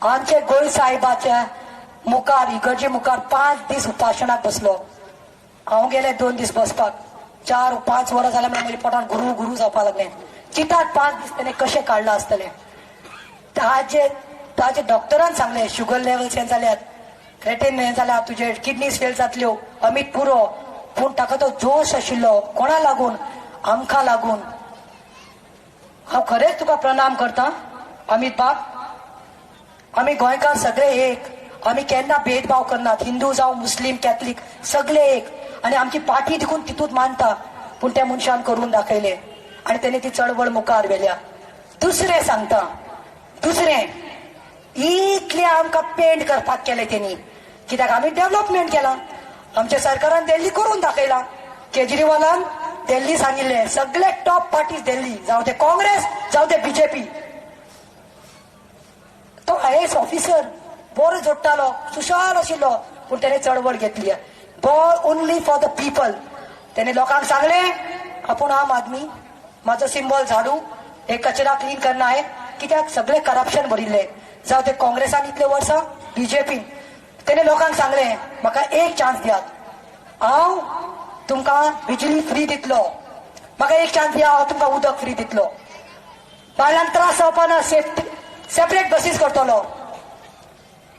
आमच्या गोंय साहेबाच्या मुखार, इगर्जे मुखार 5 दीस उपासनाक बसलो. हांव गेले 2 दीस बसपाक, 4-5 वरां जाल्यार म्हळ्यार म्हज्या पोटान गुरू गुरू जावपाक लागलें. चिंतात 5 दीस तेणें कशें काडलां आसतलें. ताजे डॉक्टरान सांगलें शुगर लेवल्स हें जाल्यात, क्रेटीन हें जाल्यार, तुजे किडनीज फेल जातल्यो, अमीत पुरो. पूण ताका तो जोश आशिल्लो, कोणा लागून, आमकां लागून. हांव खरेंच तुका प्रणाम करता अमीत बाब. आमी गोंयकार सगळे एक, आमी केन्ना भेदभाव करनात, हिंदू जावं मुस्लीम कॅथलीक सगळे एक. आनी आमची पार्टी देखून तितूंत मानता. पूण त्या मनशान करून दाखयलें आनी तेणी ती चळवळ मुखार व्हेल्या. दुसरें सांगता, दुसरें इतलें आमकां पेंट करपाक केलें तेणी, कित्याक आमी डेव्हलपमेंट केलां, आमच्या सरकारान दिल्ली करून दाखयलां. केजरीवालान दिल्ली सांगिल्लें, सगळे टॉप पार्टीज दिल्ली, जावं ते काँग्रेस जावं ते बीजेपी. तो आयएएस ऑफिसर बरो जोडटालो, सुशाल आशिल्लो, पूण तेणें चळवळ घेतली ball only for the people. तेणें लोकांक सांगलें आपूण आम आदमी, म्हाजो सिंबॉल झाडू, हे कचरा क्लीन करना आहे. कित्याक सगळे करप्शन भरिल्ले, जावं ते काँग्रेसान इतले वर्सां, बीजेपीन. तेणें लोकांक सांगलें म्हाका एक चान्स दियात, हांव तुमकां बिजली फ्री दितलो, म्हाका एक चान्स दिया, हांव तुमकां उदक फ्री दितलो, बायलांक त्रास जावपा ना, सेफ्टी सेपरेट बसीस करतलो,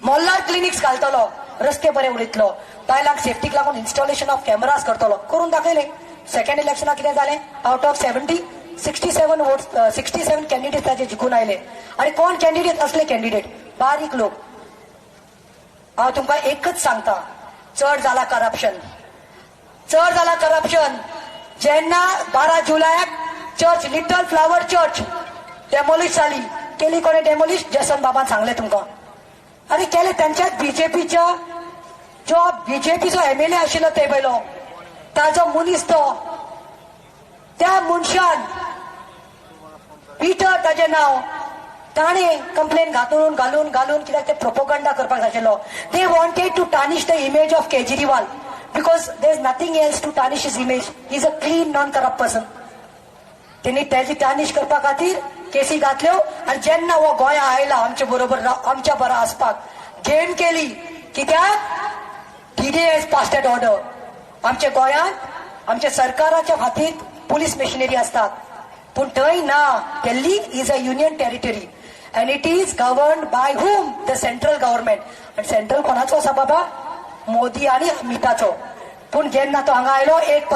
मोहल्लार क्लिनिक्स घालतलो, रस्ते बरे उडयतलो, बायलांक सेफ्टीक लागून इन्स्टॉलेशन ऑफ कॅमेराज करतलो. करून दाखयलें. सेकंड इलेक्शनाक कितें जालें, out of 70 67 vote, 67 candidate ताजे जिखून आयले. आनी कोण कॅन्डिडेट असले कॅन्डिडेट, बारीक लोक. हांव तुमकां एकच सांगता, चड जाला करप्शन, चड जाला करप्शन. जेन्ना 12 जुलयाक church, Little Flower Church demolish जाली, केली कोणे डेमोलिश? जसन बाबान सांगलें तुमकां. आनी केले त्यांच्याच बीजेपीच्या, जो बीजेपीचो एमएलए आशिल्लो ते पयलो ताजो मनीस तो, त्या मनशान पिटर ताजें नांव, ताणें कंप्लेन घालून घालून घालून, कित्याक ते प्रोपोगंडा करपाक जाय आशिल्लो. They wanted to tarnish the image of Kejriwal because there is nothing else to tarnish his image. He is a clean, non corrupt person. तेणी तेजी टार्निश करपा खातीर केसी घातल्यो. आनी जेन्ना हो गोंया आयला आमचे बरोबर, आमच्या बरा आसपाक गेम केली, कित्याक DD has pass that order. आमच्या गोंयांत आमच्या सरकाराच्या हातीत पुलीस मशिनरी असतात, पूण थंय ना. Delhi is a union territory and it is governed by whom? The central government. आनी सेंट्रल कोणाचो आसा बाबा? मोदी आनी अमिताचो. पूण जेन्ना तो हांगा आयलो, एक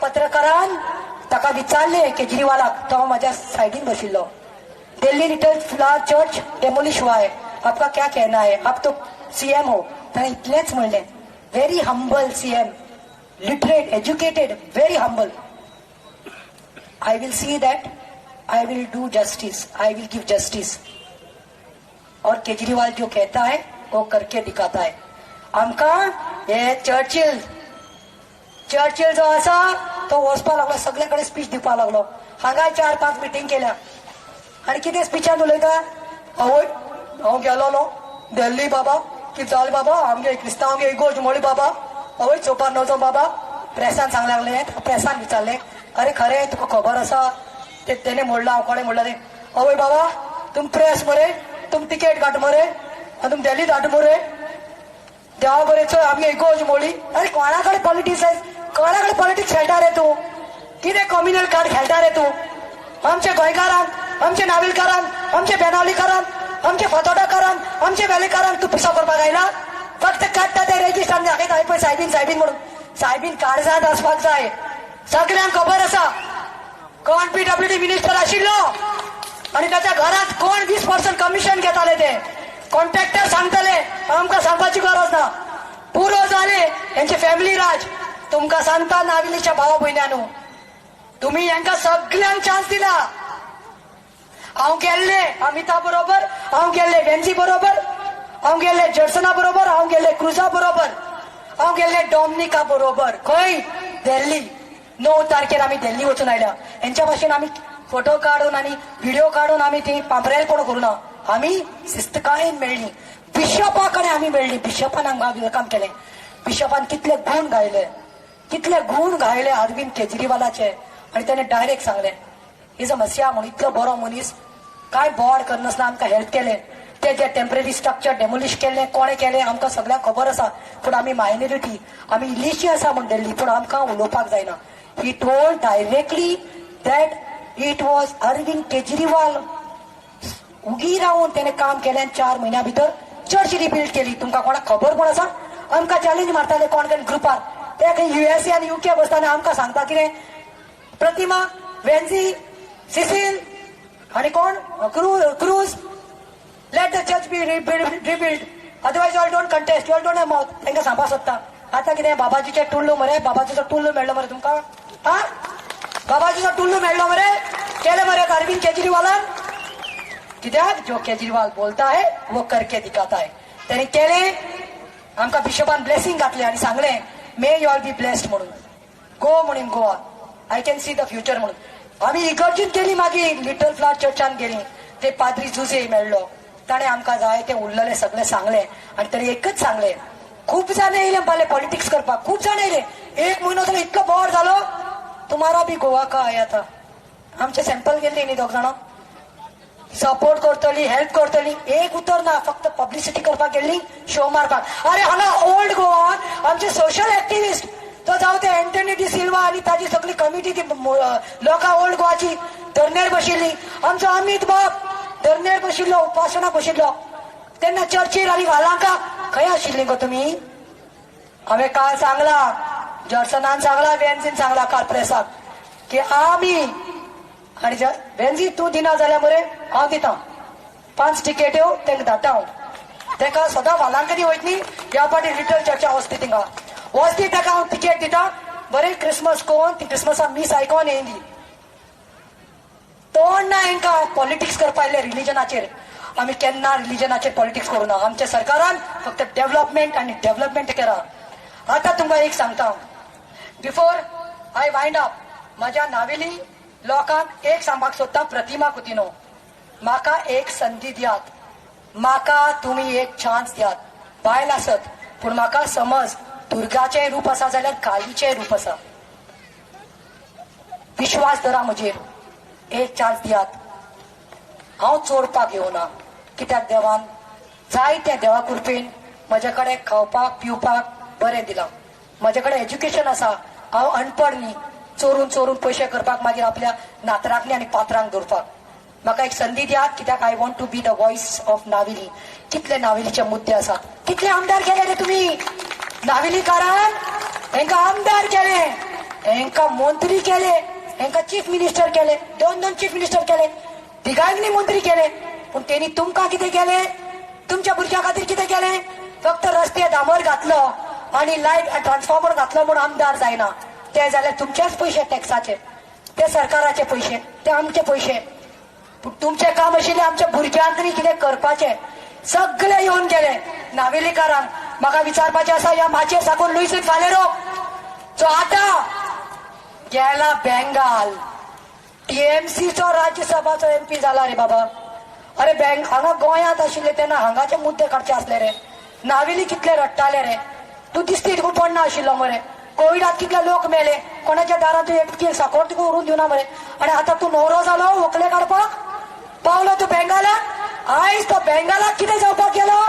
पत्रकारान ताका विचारले केजरीवालाक, तो म्हाज्या सायडीन बशिल्लो, "Delhi Little Flower Church demolish हुआ है, आपका क्या कहना है? आप तो सीएम हो." ताणें इतलेंच म्हणलें, very humble CM, literate, educated, very humble, "I will see that I will do justice, I will give justice." और केजरीवाल जो कहता है वो करके दिखाता है. आमकां हे चर्चिल, चर्चिल जो आसा तो वचपाक लागलो, सगळे कडेन स्पीच दिवपाक लागलो. हांगाय चार पांच मिटींग केल्या आनी कितें स्पिचान उलयता, "आवय, हांव गेलोलो दिल्ली बाबा, कितें जालें बाबा, आमगे क्रिस्तांव इगोर्ज मोडली बाबा, आवय चोवपाक नजो बाबा." प्रेसान सांगले लागले. प्रेसान विचारले, "अरे खरें तुका खबर आसा ते तेणे मोडला, हांव कोणें मोडला ते?" "आवय बाबा, तुम प्रेस मरे, तुम तिकेट काट मरे आनी तुम दिल्ली धाड मरे, देवा बरे चोय आमगे इगोर्ज मोडली." अरे कोणा कडेन पॉलिटिक्स, कोणा कडेन पॉलिटिक्स खेळटा रे तूं? कितें कम्युनल कार्ड खेळटा रे तूं? आमच्या गोंयकारांक, आमच्या नावेलकारांक, आमच्या बेनावलीकारांक, आमच्या फातोडाकारांक, आमच्या वेलेकारांक तूं पिसो करपाक आयला? फक्त काडटा ते रेजिस्टर आनी दाखयता, पळय सायबीन, सायबीन म्हणून. सायबीन काळजांत आसपाक जाय. सगल्यांक खबर आसा कोण पीडब्ल्यूडी मिनिस्टर आशिल्लो आणि त्याच्या घरात कोण 20% कमिशन घेताले ते कॉन्ट्रॅक्टर सांगतले, आमकां सांगपाची गरज ना. पुरो जाले यांचे फॅमिली राज. तुमकां सांगता नावेलीच्या भावा भयण्यानो, तुम्ही यांका सगळ्यांक चान्स दिला. हांव गेल्ले अमिता बरोबर, हांव गेल्ले वेन्झी बरोबर, हांव गेल्ले जर्सना बरोबर, हांव गेल्ले क्रुजा बरोबर, हांव गेल्ले डॉमनिका बरोबर. खंय? दिल्ली. 9 तारखेर आमी दिल्ली वचून आयल्या. हेंच्या भाशेन आमी फोटो काडून आनी व्हिडिओ काडून आमी ती पांपरेलपण करूना. आमी शिस्तकायेन मेळ्ळी बिशपा कडेन. आमी मेळ्ळी बिशपान, आमकां welcome केलें. बिशपान कितले गूण गायले, कितले गूण गायले अरविंद केजरीवालाचे. आनी त्याने डायरेक्ट सांगलें, is a मसिया म्हणून, इतलो बरो मनीस, काय बोवाळ करनासतना आमकां हेल्प केलें. ते जे टेम्पररी स्ट्रक्चर डेमोलिश केल्लें, कोणें केलें आमकां सगळ्यांक खबर आसा, पूण आमी मायनॉरिटी, आमी इल्लीशी आसा म्हूण दिल्ली, पूण आमकां उलोवपाक जायना. He told directly that it was Arvind Kejriwal. उगी रावन त्याने काम केलें आनी 4 म्हयन्या भितर चर्च रिबिल्ड केली. तुमकां कोणाक खबर कोण आसा? आमकां चॅलेंज मारताले कोण कोण ग्रुपार, ते खंय युएसए आनी युके बसता आनी आमकां सांगता कितें. प्रतिमा, वेन्झी, सिसिल आणि कोण cruise, "Let the church be rebuild, otherwise all don't contest, all don't have mouth." तांकां सांगपाक सोदता, आतां कितें बाबाजीचे टुल्लू मरे? बाबाजीचो टुल्लू मेळ्ळो मरे तुमकां? हा, बाबाजीचो टुल्लू मेळ्ळो मरे? केले मरे अरविंद केजरीवालान? कित्याक जो केजरीवाल बोलता है वो करके दिखाता है. त्यांनी केले. आमकां बिशपान ब्लेसिंग घातले आनी सांगलें, "May you all be blessed" म्हणून. "गो" म्हणून, "Goa, I can see the future" म्हणून. आमी इगर्जीत गेली, मागीर लिटल फ्लावर चर्चान गेली. ते पाद्री जुजे मेळ्ळो, ताणें आमकां जाय तें उरलेलें सगळें सांगलें. आनी ताणें एकच सांगलें, खूब जाण येयले म्हणपाले पॉलिटिक्स करपाक, खूब जाण येयले. एक म्हयनो जालो, इतलो बोर जालो. तुम्हारा भी गोवा का आया था. आमचे सॅम्पल गेल्ली न्ही दोग जाणां, सपोर्ट करतली, हेल्प करतली, एक उतर ना. फक्त पब्लिसिटी करपाक गेल्ली, शो मारपाक. अरे हांगा ओल्ड गोवान आमचे सोशल एक्टिविस्ट तो जावं ते एंटनी डी सिल्वा आनी ताजी सगळी कमिटी, ती लोकां ओल्ड गोवाची धरण्यार बशिल्ली. आमचो अमित बाब धरण्यार बशिल्लो, उपासना बशिल्लो तेन्ना चर्चीर आनी वालांका. खंय आशिल्ली गो तुमी? हांवें काल सांगला, जर्सनान सांगला, वेन्सीन सांगला काल प्रेसाक. की आमी आनी बेन्जी तूं दिना जाल्यार मरे हांव दिता 5 तिकेट्यो तांकां धाडटा हांव. ताका सदां वालांकनी वयत न्ही, ह्या फावटी लिटल चर्चा वचती थिंगा वचती, ताका हांव तिकेट दिता. बरें क्रिसमस कोण ती क्रिसमसा मीस आयकोन येयली तोंड ना हेंकां पॉलिटिक्स करपा आयले रिलिजनाचेर. आमी केन्ना रिलिजनाचेर पॉलिटिक्स करूं ना. आमच्या सरकारान फक्त डेव्हलपमेंट आनी डेव्हलपमेंट केला. आतां तुमकां एक सांगता, बिफोर I wind up, म्हज्या नावेली लोकांक एक सांगपाक सोदता, प्रतिमा कुतिनो, म्हाका एक संदी दियात, म्हाका तुमी एक चान्स दियात. बायल आसत पूण म्हाका समज दुर्गाचें रूप आसा जाल्यार कालीचें रूप आसा. विश्वास धरा म्हजेर, एक चान्स दियात. हांव चोरपाक येवना, कित्याक देवान जायते देवा कृपेन म्हजे कडेन खावपाक पिवपाक बरें दिलां, म्हजे कडेन एज्युकेशन आसा. हांव अनपड न्ही चोरून चोरून पयशे करपाक, मागीर आपल्या नातरांक आनी पात्रांक दवरपाक. म्हाका एक संदी दियात, कित्याक I want to be the voice of Navelim. कितले नावेलीचे मुद्दे आसात, कितले आमदार केले रे तुमी नावेलीकारान, हेंकां आमदार केले, हेंकां मंत्री केले, हेंकां चीफ मिनिस्टर केले, 2-2 चीफ मिनिस्टर केले, तिगांनी मंत्री केले. पूण तेणी तुमकां कितें केलें, तुमच्या भुरग्यां खातीर कितें केलें? फक्त रस्ते डांबर घातलो आनी लायट ट्रान्सफॉर्मर घातलो म्हूण आमदार जायना. ते जाल्यार तुमचेच पयशे टॅक्साचे, ते सरकाराचे पयशे, ते आमचे पयशे. पूण तुमचें काम आशिल्लें आमच्या भुरग्यांक कितें करपाचें. सगळे येवन गेले नावेलीकारांक. म्हाका विचारपाचें आसा, ह्या माचयेर साकून लुईस फालेरो जो आतां गेला बेंगाल, टीएमसीचो राज्यसभाचो एमपी जाला रे बाबा. अरे बँक हांगा गोंयांत आशिल्ले तेन्ना हांगाचे मुद्दे काडचे आसले रे. नावेली कितले रडटाले रे, तूं दिसती तुका पडना आशिल्लो मरे. कोविडात कितले लोक मेले, कोणाच्या दारांत तूं एक साकोर तुका व्हरून दिवना मरे. आनी आतां तूं न्हवरो जालो व्हंकले काडपाक पावलो तूं बेंगालाक. आयज तो बेंगालाक कितें जावपाक गेलो?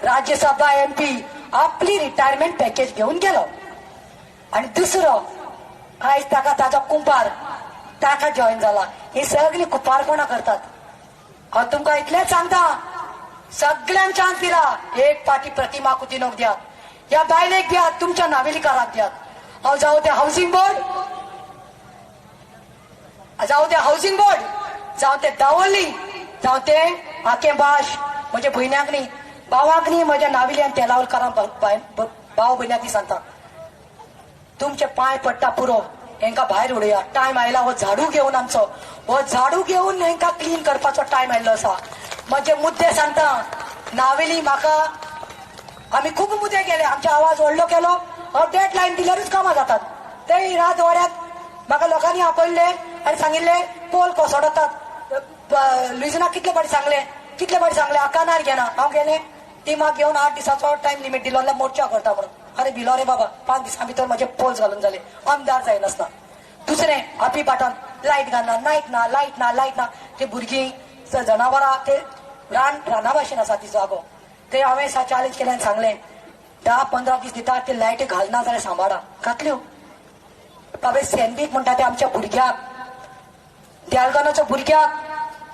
राज्यसभा एमपी आपली रिटायरमेंट पॅकेज घेवन गेलो. आनी दुसरो आयज ताका ताजो कुंपार ताका जॉयन जाला. ही सगळीं कुपारपणां करतात. हांव तुमकां इतलेंच सांगता, सगळ्यांक चान्स दिला, एक पाटी प्रतिमा कुतिनोक दियात, ह्या बायलेक दियात, तुमच्या नावेलीकाराक दियात. हांव जावं तें हावसिंग बोर्ड, जावं तें हावसिंग बोर्ड, जावं तें दावोली, जावं तें आकें भाश, म्हज्या भयण्यांक न्ही, भावांक न्ही, म्हज्या नावेली आनी तेलावलकारांक भाव भयण्यांक सांगता, तुमचे पांय पडटा पुरो, हेंकां भायर उडया. टायम आयला हो झाडू घेवन, आमचो हो झाडू घेवन हेंकां क्लीन करपाचो टायम आयिल्लो आसा. म्हजे मुद्दे सांगता, नावेली म्हाका आमी खूब मुद्दे केले, आमचे आवाज व्हडलो केलो, हांव डेड लायन दिल्यारूच कामां जातात. ते रात वाड्याक म्हाका लोकांनी आपयल्ले आनी सांगिल्ले पोल कोसळतात. लुइजनाक कितले फावटी सांगले, कितले फावटी सांगले, कानार घेना. हांव गेलें टिमाक घेवन, 8 दिसाचो टायम लिमीट दिलो जाल्यार मोर्चा करता म्हणून. अरे भिलो रे बाबा, 5 दिसां भितर म्हजे पोल्स घालून जाले, आमदार जायनासतना. दुसरें आपी पाटान लायट घालना, लायट ना, लायट ना, लायट ना. ते भुरगीं जनावरां ते रान राना भाशेन आसा ती जागो. ते हांवें चॅलेंज केलें आनी सांगलें 10-15 दीस दिता, ते लायटी घालना जाल्यार सांबाळा. घातल्यो. बाबा सॅन्डीक म्हणटा ते आमच्या भुरग्याक, देलगानाच्या भुरग्याक,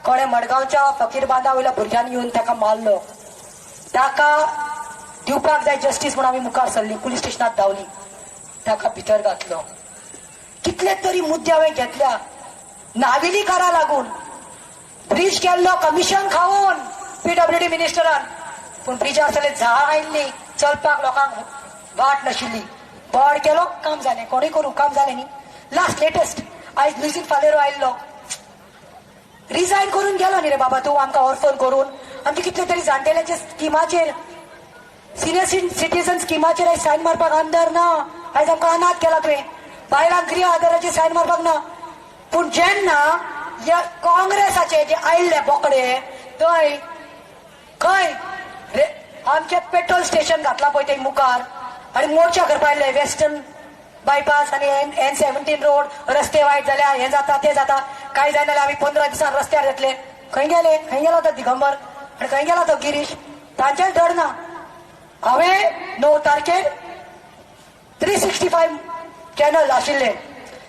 कोणें मडगांवच्या फकीर बांदा वयल्या भुरग्यांनी येवन ताका मारलो. ताका दिवपाक जाय जस्टीस म्हूण आमी मुखार सरली, पुलीस स्टेशनात धांवली, ताका भितर घातलो. कितले तरी मुद्दे हांवें घेतल्या नावेलीकारा लागून. ब्रिज केल्लो कमिशन खावन पीडब्ल्यूडी मिनिस्टरान, पूण ब्रिजार सगळे झाडां आयिल्ली, चलपाक लोकांक वाट नाशिल्ली. बोर्ड केलो, काम जालें, कोणूय करूं काम जालें न्ही. लास्ट लेटेस्ट आयज लुईझीन फालेरो आयिल्लो, रिजायन करून गेलो न्ही रे बाबा तूं आमकां ऑर्फन करून. आमचे कितले तरी जाणटेल्याच्या स्किमाचेर, सिनियर सिटीजन स्किमाचेर आयज सायन मारपाक आमदार ना. आयज आमकां अनाथ केला तुवें. बायलांक गृह आधाराचेर सायन मारपाक ना. पूण जेन्ना ह्या काँग्रेसाचे जे आयिल्ले बोकडे थंय खंय रे आमचे पेट्रोल स्टेशन घातला पळय ते मुखार आनी मोर्चा करपा आयिल्ले वेस्टर्न बायपास आनी N17 road, रस्ते वायट जाल्या, हें जाता तें जाता, कांय जायना जाल्यार आमी 15 दिसान रस्त्यार येतले. खंय गेले? खंय गेलो तो दिगंबर आनी खंय गेलो तो गिरीश? तांचेंच धड ना. हांवें 9 तारखेर 365 चॅनल आशिल्ले,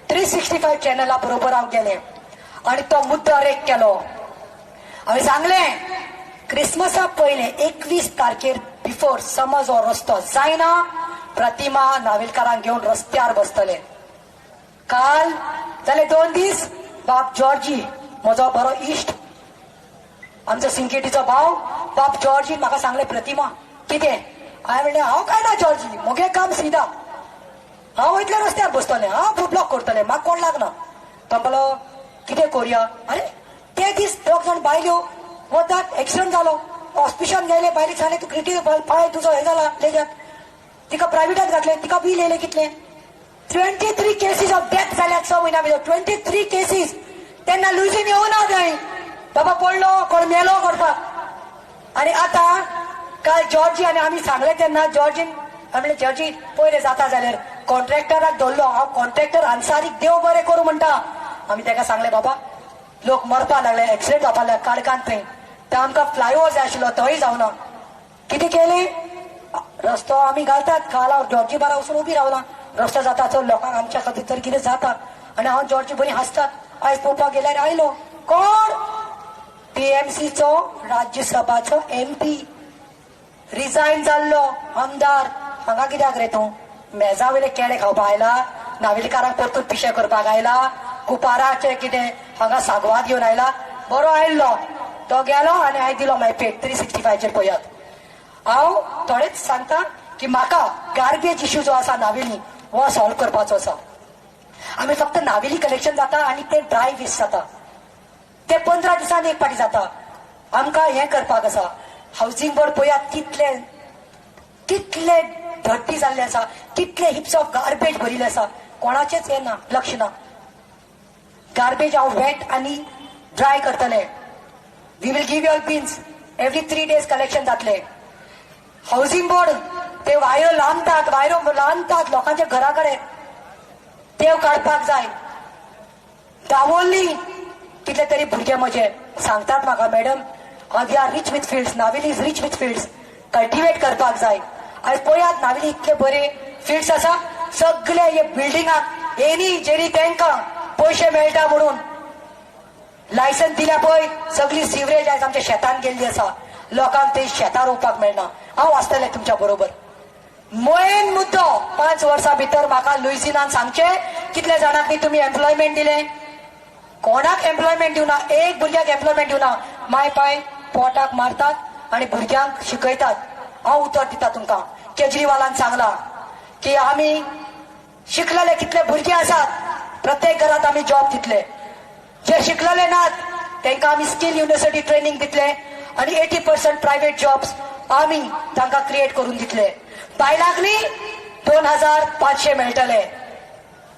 365 चॅनला बरोबर हांव गेलें आनी तो मुद्दो रेक केलो. हांवें सांगलें क्रिसमसा पयलें 21 तारखेर बिफोर समज हो रस्तो जायना, प्रतिमा नावेलकारांक घेवन रस्त्यार बसतले. काल जाले 2 दीस बाब जॉर्जी म्हजो बरो इश्ट, आमचो सिंकेटीचो भाव बाब जॉर्जीन म्हाका सांगलें, प्रतिमा कितें? हांवें म्हणलें हांव काय ना जॉर्जी, म्हगे काम सीधा, हांव वयतले रस्त्यार बसतलें, हांव ब्लॉक करतलें, म्हाका कोण लागना. तो म्हणलो कितें करुया? अरे ते दीस 2 जाण बायल्यो वतात, एक्सिडंट जालो, हॉस्पिटलान गेले, बायलेक सांगलें तूं क्रिटिकल, पांय तुजो हें जाला लेजात, तिका प्रायवेटात घातलें, तिका बील येयलें कितलें 23 केसीस ऑफ डेथ जाल्यात 6 म्हयन्या भितर, 23 केसीस. तेन्ना लुईझीन येवना थंय, बाबा पडलो कोण मेलो करपाक. आनी आतां काल जॉर्जी आनी आमी सांगलें तेन्ना जॉर्जीन म्हणलें जॉर्जी पयलें जाता जाल्यार कॉन्ट्रॅक्टराक धरलो, हांव कॉन्ट्रॅक्टर अन्सारीक देव बरें करूं म्हणटा. आमी ताका सांगलें बाबा लोक मरपाक लागले, एक्सिडंट जावपाक लागले काडकान थंय, ते आमकां फ्लायओवर जाय आशिल्लो तोय जावना. कितें केलें? रस्तो आमी घालतात, काल हांव जॉर्जी बारा वचून उबी रावला, रस्तो जाता चल लोकांक आमच्या खातीर तर कितें जाता. आनी हांव जॉर्जी बरी हांसतात. आयज पळोवपाक गेल्यार आयलो कोण? टीएमसीचो राज्यसभाचो एमपी रिजायन जाल्लो आमदार. हांगा कित्याक रे तूं? मेजा वयले केळे खावपाक आयला, नावेलीकारांक परतून पिशे करपाक आयला, कुपाराचे कितें हांगा सागवाद घेवन आयला? बरो आयिल्लो तो गेलो आनी हांवें दिलो मागीर पेट 365चेर पळयात. हांव थोडेच सांगता की म्हाका गार्बेज इश्यू जो आसा नावेली हो सॉल्व करपाचो आसा. आमी फक्त नावेली कलेक्शन जाता आनी ते ड्राय वेस्ट जाता, ते 15 दिसांनी एक फावटी जाता. आमकां हें करपाक आसा. हावजींग बोर्ड पळयात कितले कितले धट्टी जाल्ले आसा, कितले हिप्स ऑफ गार्बेज भरिल्ले आसा, कोणाचेच हें ना, लक्ष ना. गार्बेज हांव वेट आनी ड्राय करतले. We will give your bins every 3 days collection जातले. हावजींग बोर्ड ते वायरो लांबतात, वायरो लांबतात लोकांच्या घरा कडेन, देव काडपाक जाय. दावोली कितले तरी भुरगे म्हजे सांगतात म्हाका, madam we are rich with fields, Navelim is rich with fields, cultivate करपाक जाय. आयज पळयात नावेली इतले बरे फिल्ड्स आसा, सगळे हे बिल्डिंगाक एनी जेरी तांकां पयशे मेळटा म्हणून लायसन्स दिल्या पळय, सगळी सिवरेज आयज आमच्या शेतान गेल्ली आसा, लोकांक ते शेतां रोवपाक मेळना. हांव आसतलें तुमच्या बरोबर. मेन मुद्दो 5 वर्सां भितर म्हाका लुईझिनान सांगचें कितले जाणांक तुमी एम्प्लॉयमेंट दिलें? कोणाक एम्प्लॉयमेंट दिवना, एक भुरग्याक एम्प्लॉयमेंट दिवना. माय पाय पोटाक मारतात आनी भुरग्यांक शिकयतात. हांव उतर दिता तुमकां, केजरीवालान सांगलां की आमी शिकलेले कितले भुरगे आसात प्रत्येक घरात आमी जॉब दितले, जे शिकलेले नात तांकां आमी स्कील युनिव्हर्सिटी ट्रेनिंग दितले आनी 80% प्रायव्हेट जॉब्स आमी तांकां क्रिएट करून दितले. बायलांक न्ही 2500 मेळटले,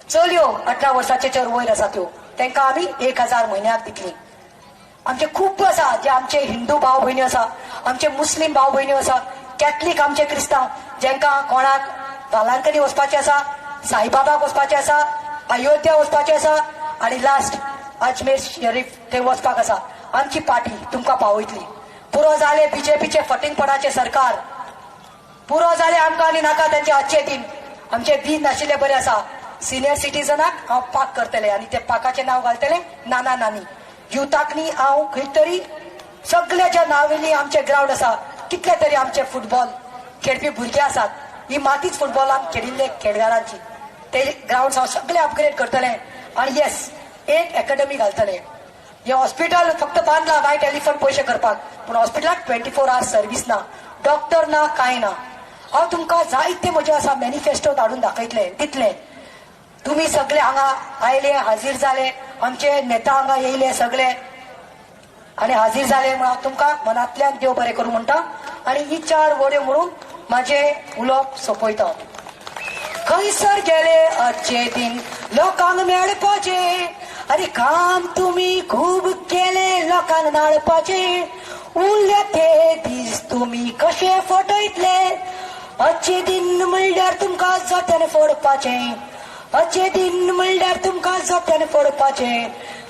चलयो 18 वर्साचे वयर आसा त्यो तांकां आमी 1000 म्हयन्याक दितली. आमचे खूब आसा जे आमचे हिंदू भाव भयणी आसा, आमचे मुस्लीम भाव भयणी आसा, कॅथलीक आमचे क्रिस्तांव, जेंकां कोणाक वालांकनी वचपाचें आसा, साईबाबाक वचपाचें आसा, अयोध्या वचपाचें आसा आनी लास्ट अजमेर शरीफ थंय वचपाक आसा. आमची पार्टी तुमकां पावयतली. पुरो जाले बीजेपीचे फटींगपणाचें सरकार, पुरो जाले आमकां आनी नाका तांचे आजचे दिन. आमचे दिन नाशिल्ले बरे आसा. सिनियर सिटीजनाक हांव पाक करतले आनी ते पाकाचें नांव घालतले नाना नानी. युथाक न्ही हांव खंय तरी सगळ्याच्या नावेली आमचे ग्रावंड आसा, कितले तरी आमचे फुटबॉल खेळपी भुरगे आसात, ही मातीच फुटबॉलान खेळिल्ले खेळगारांची, ते ग्रावंड हांव सगळे अपग्रेड करतले आनी येस एक एकेडमी घालतले. हे हॉस्पिटल फक्त बांदला वायट एलिफंट पयशे करपाक, पूण हॉस्पिटलाक 24 आवर्स सर्वीस ना, डॉक्टर ना, कांय ना. हांव तुमकां जायते म्हजे आसा मॅनिफेस्टो धाडून दाखयतले दितले. तुमी सगळे हांगा आयले, हाजीर जाले, आमचे नेता हांगा येयले सगळे आनी हाजीर जाले म्हणून हांव तुमकां मनांतल्यान देव बरें करूं म्हणटा आनी ही 4 वड्यो म्हणून म्हाजें उलोवप सोंपयता. खंयसर गेले आजचे दिन लोकांक मेळपाचे, अरे काम तुमी खूब केले लोकांक नाडपाचे, उरले ते दीस तुमी कशे फटयतले, आजचे दिन म्हणल्यार तुमकां जोत्यान फोडपाचे, आजचे दिन म्हणल्यार तुमकां जोत्यान फोडपाचे.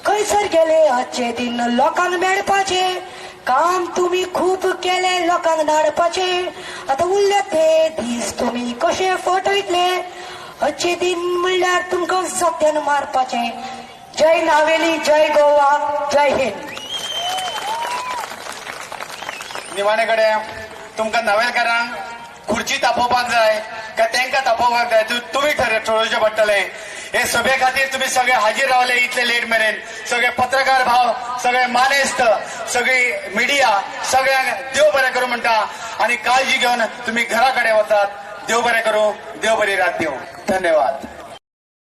खंयसर गेले आजचे दिन लोकांक मेळपाचे, काम तुमी खूब केले लोकांक नाडपाचे, आतां उरले ते दीस तुमी कशे फटयतले, आजचे दिन म्हणल्यार तुमकां जोत्यान मारपाचे. जय नावेली, जय गोवा, जय हिंद. निमाणे कडेन तुमकां नावेलकारांक खुर्ची तापोवपाक जाय काय तांकां तापोवपाक जाय तुमी ठरोवचें पडटलें. हे सभे खातीर तुम्ही सगळे हाजीर रावले इतले लेट मेरेन. सगळे पत्रकार भाव, सगळे मानेस्त, सगळी मिडिया, सगळ्यांक देव बरें करूं म्हणटा आनी काळजी घेवन तुम्ही घरा कडेन वचात. देव बरें करूं, देव बरी रात दिवं. धन्यवाद.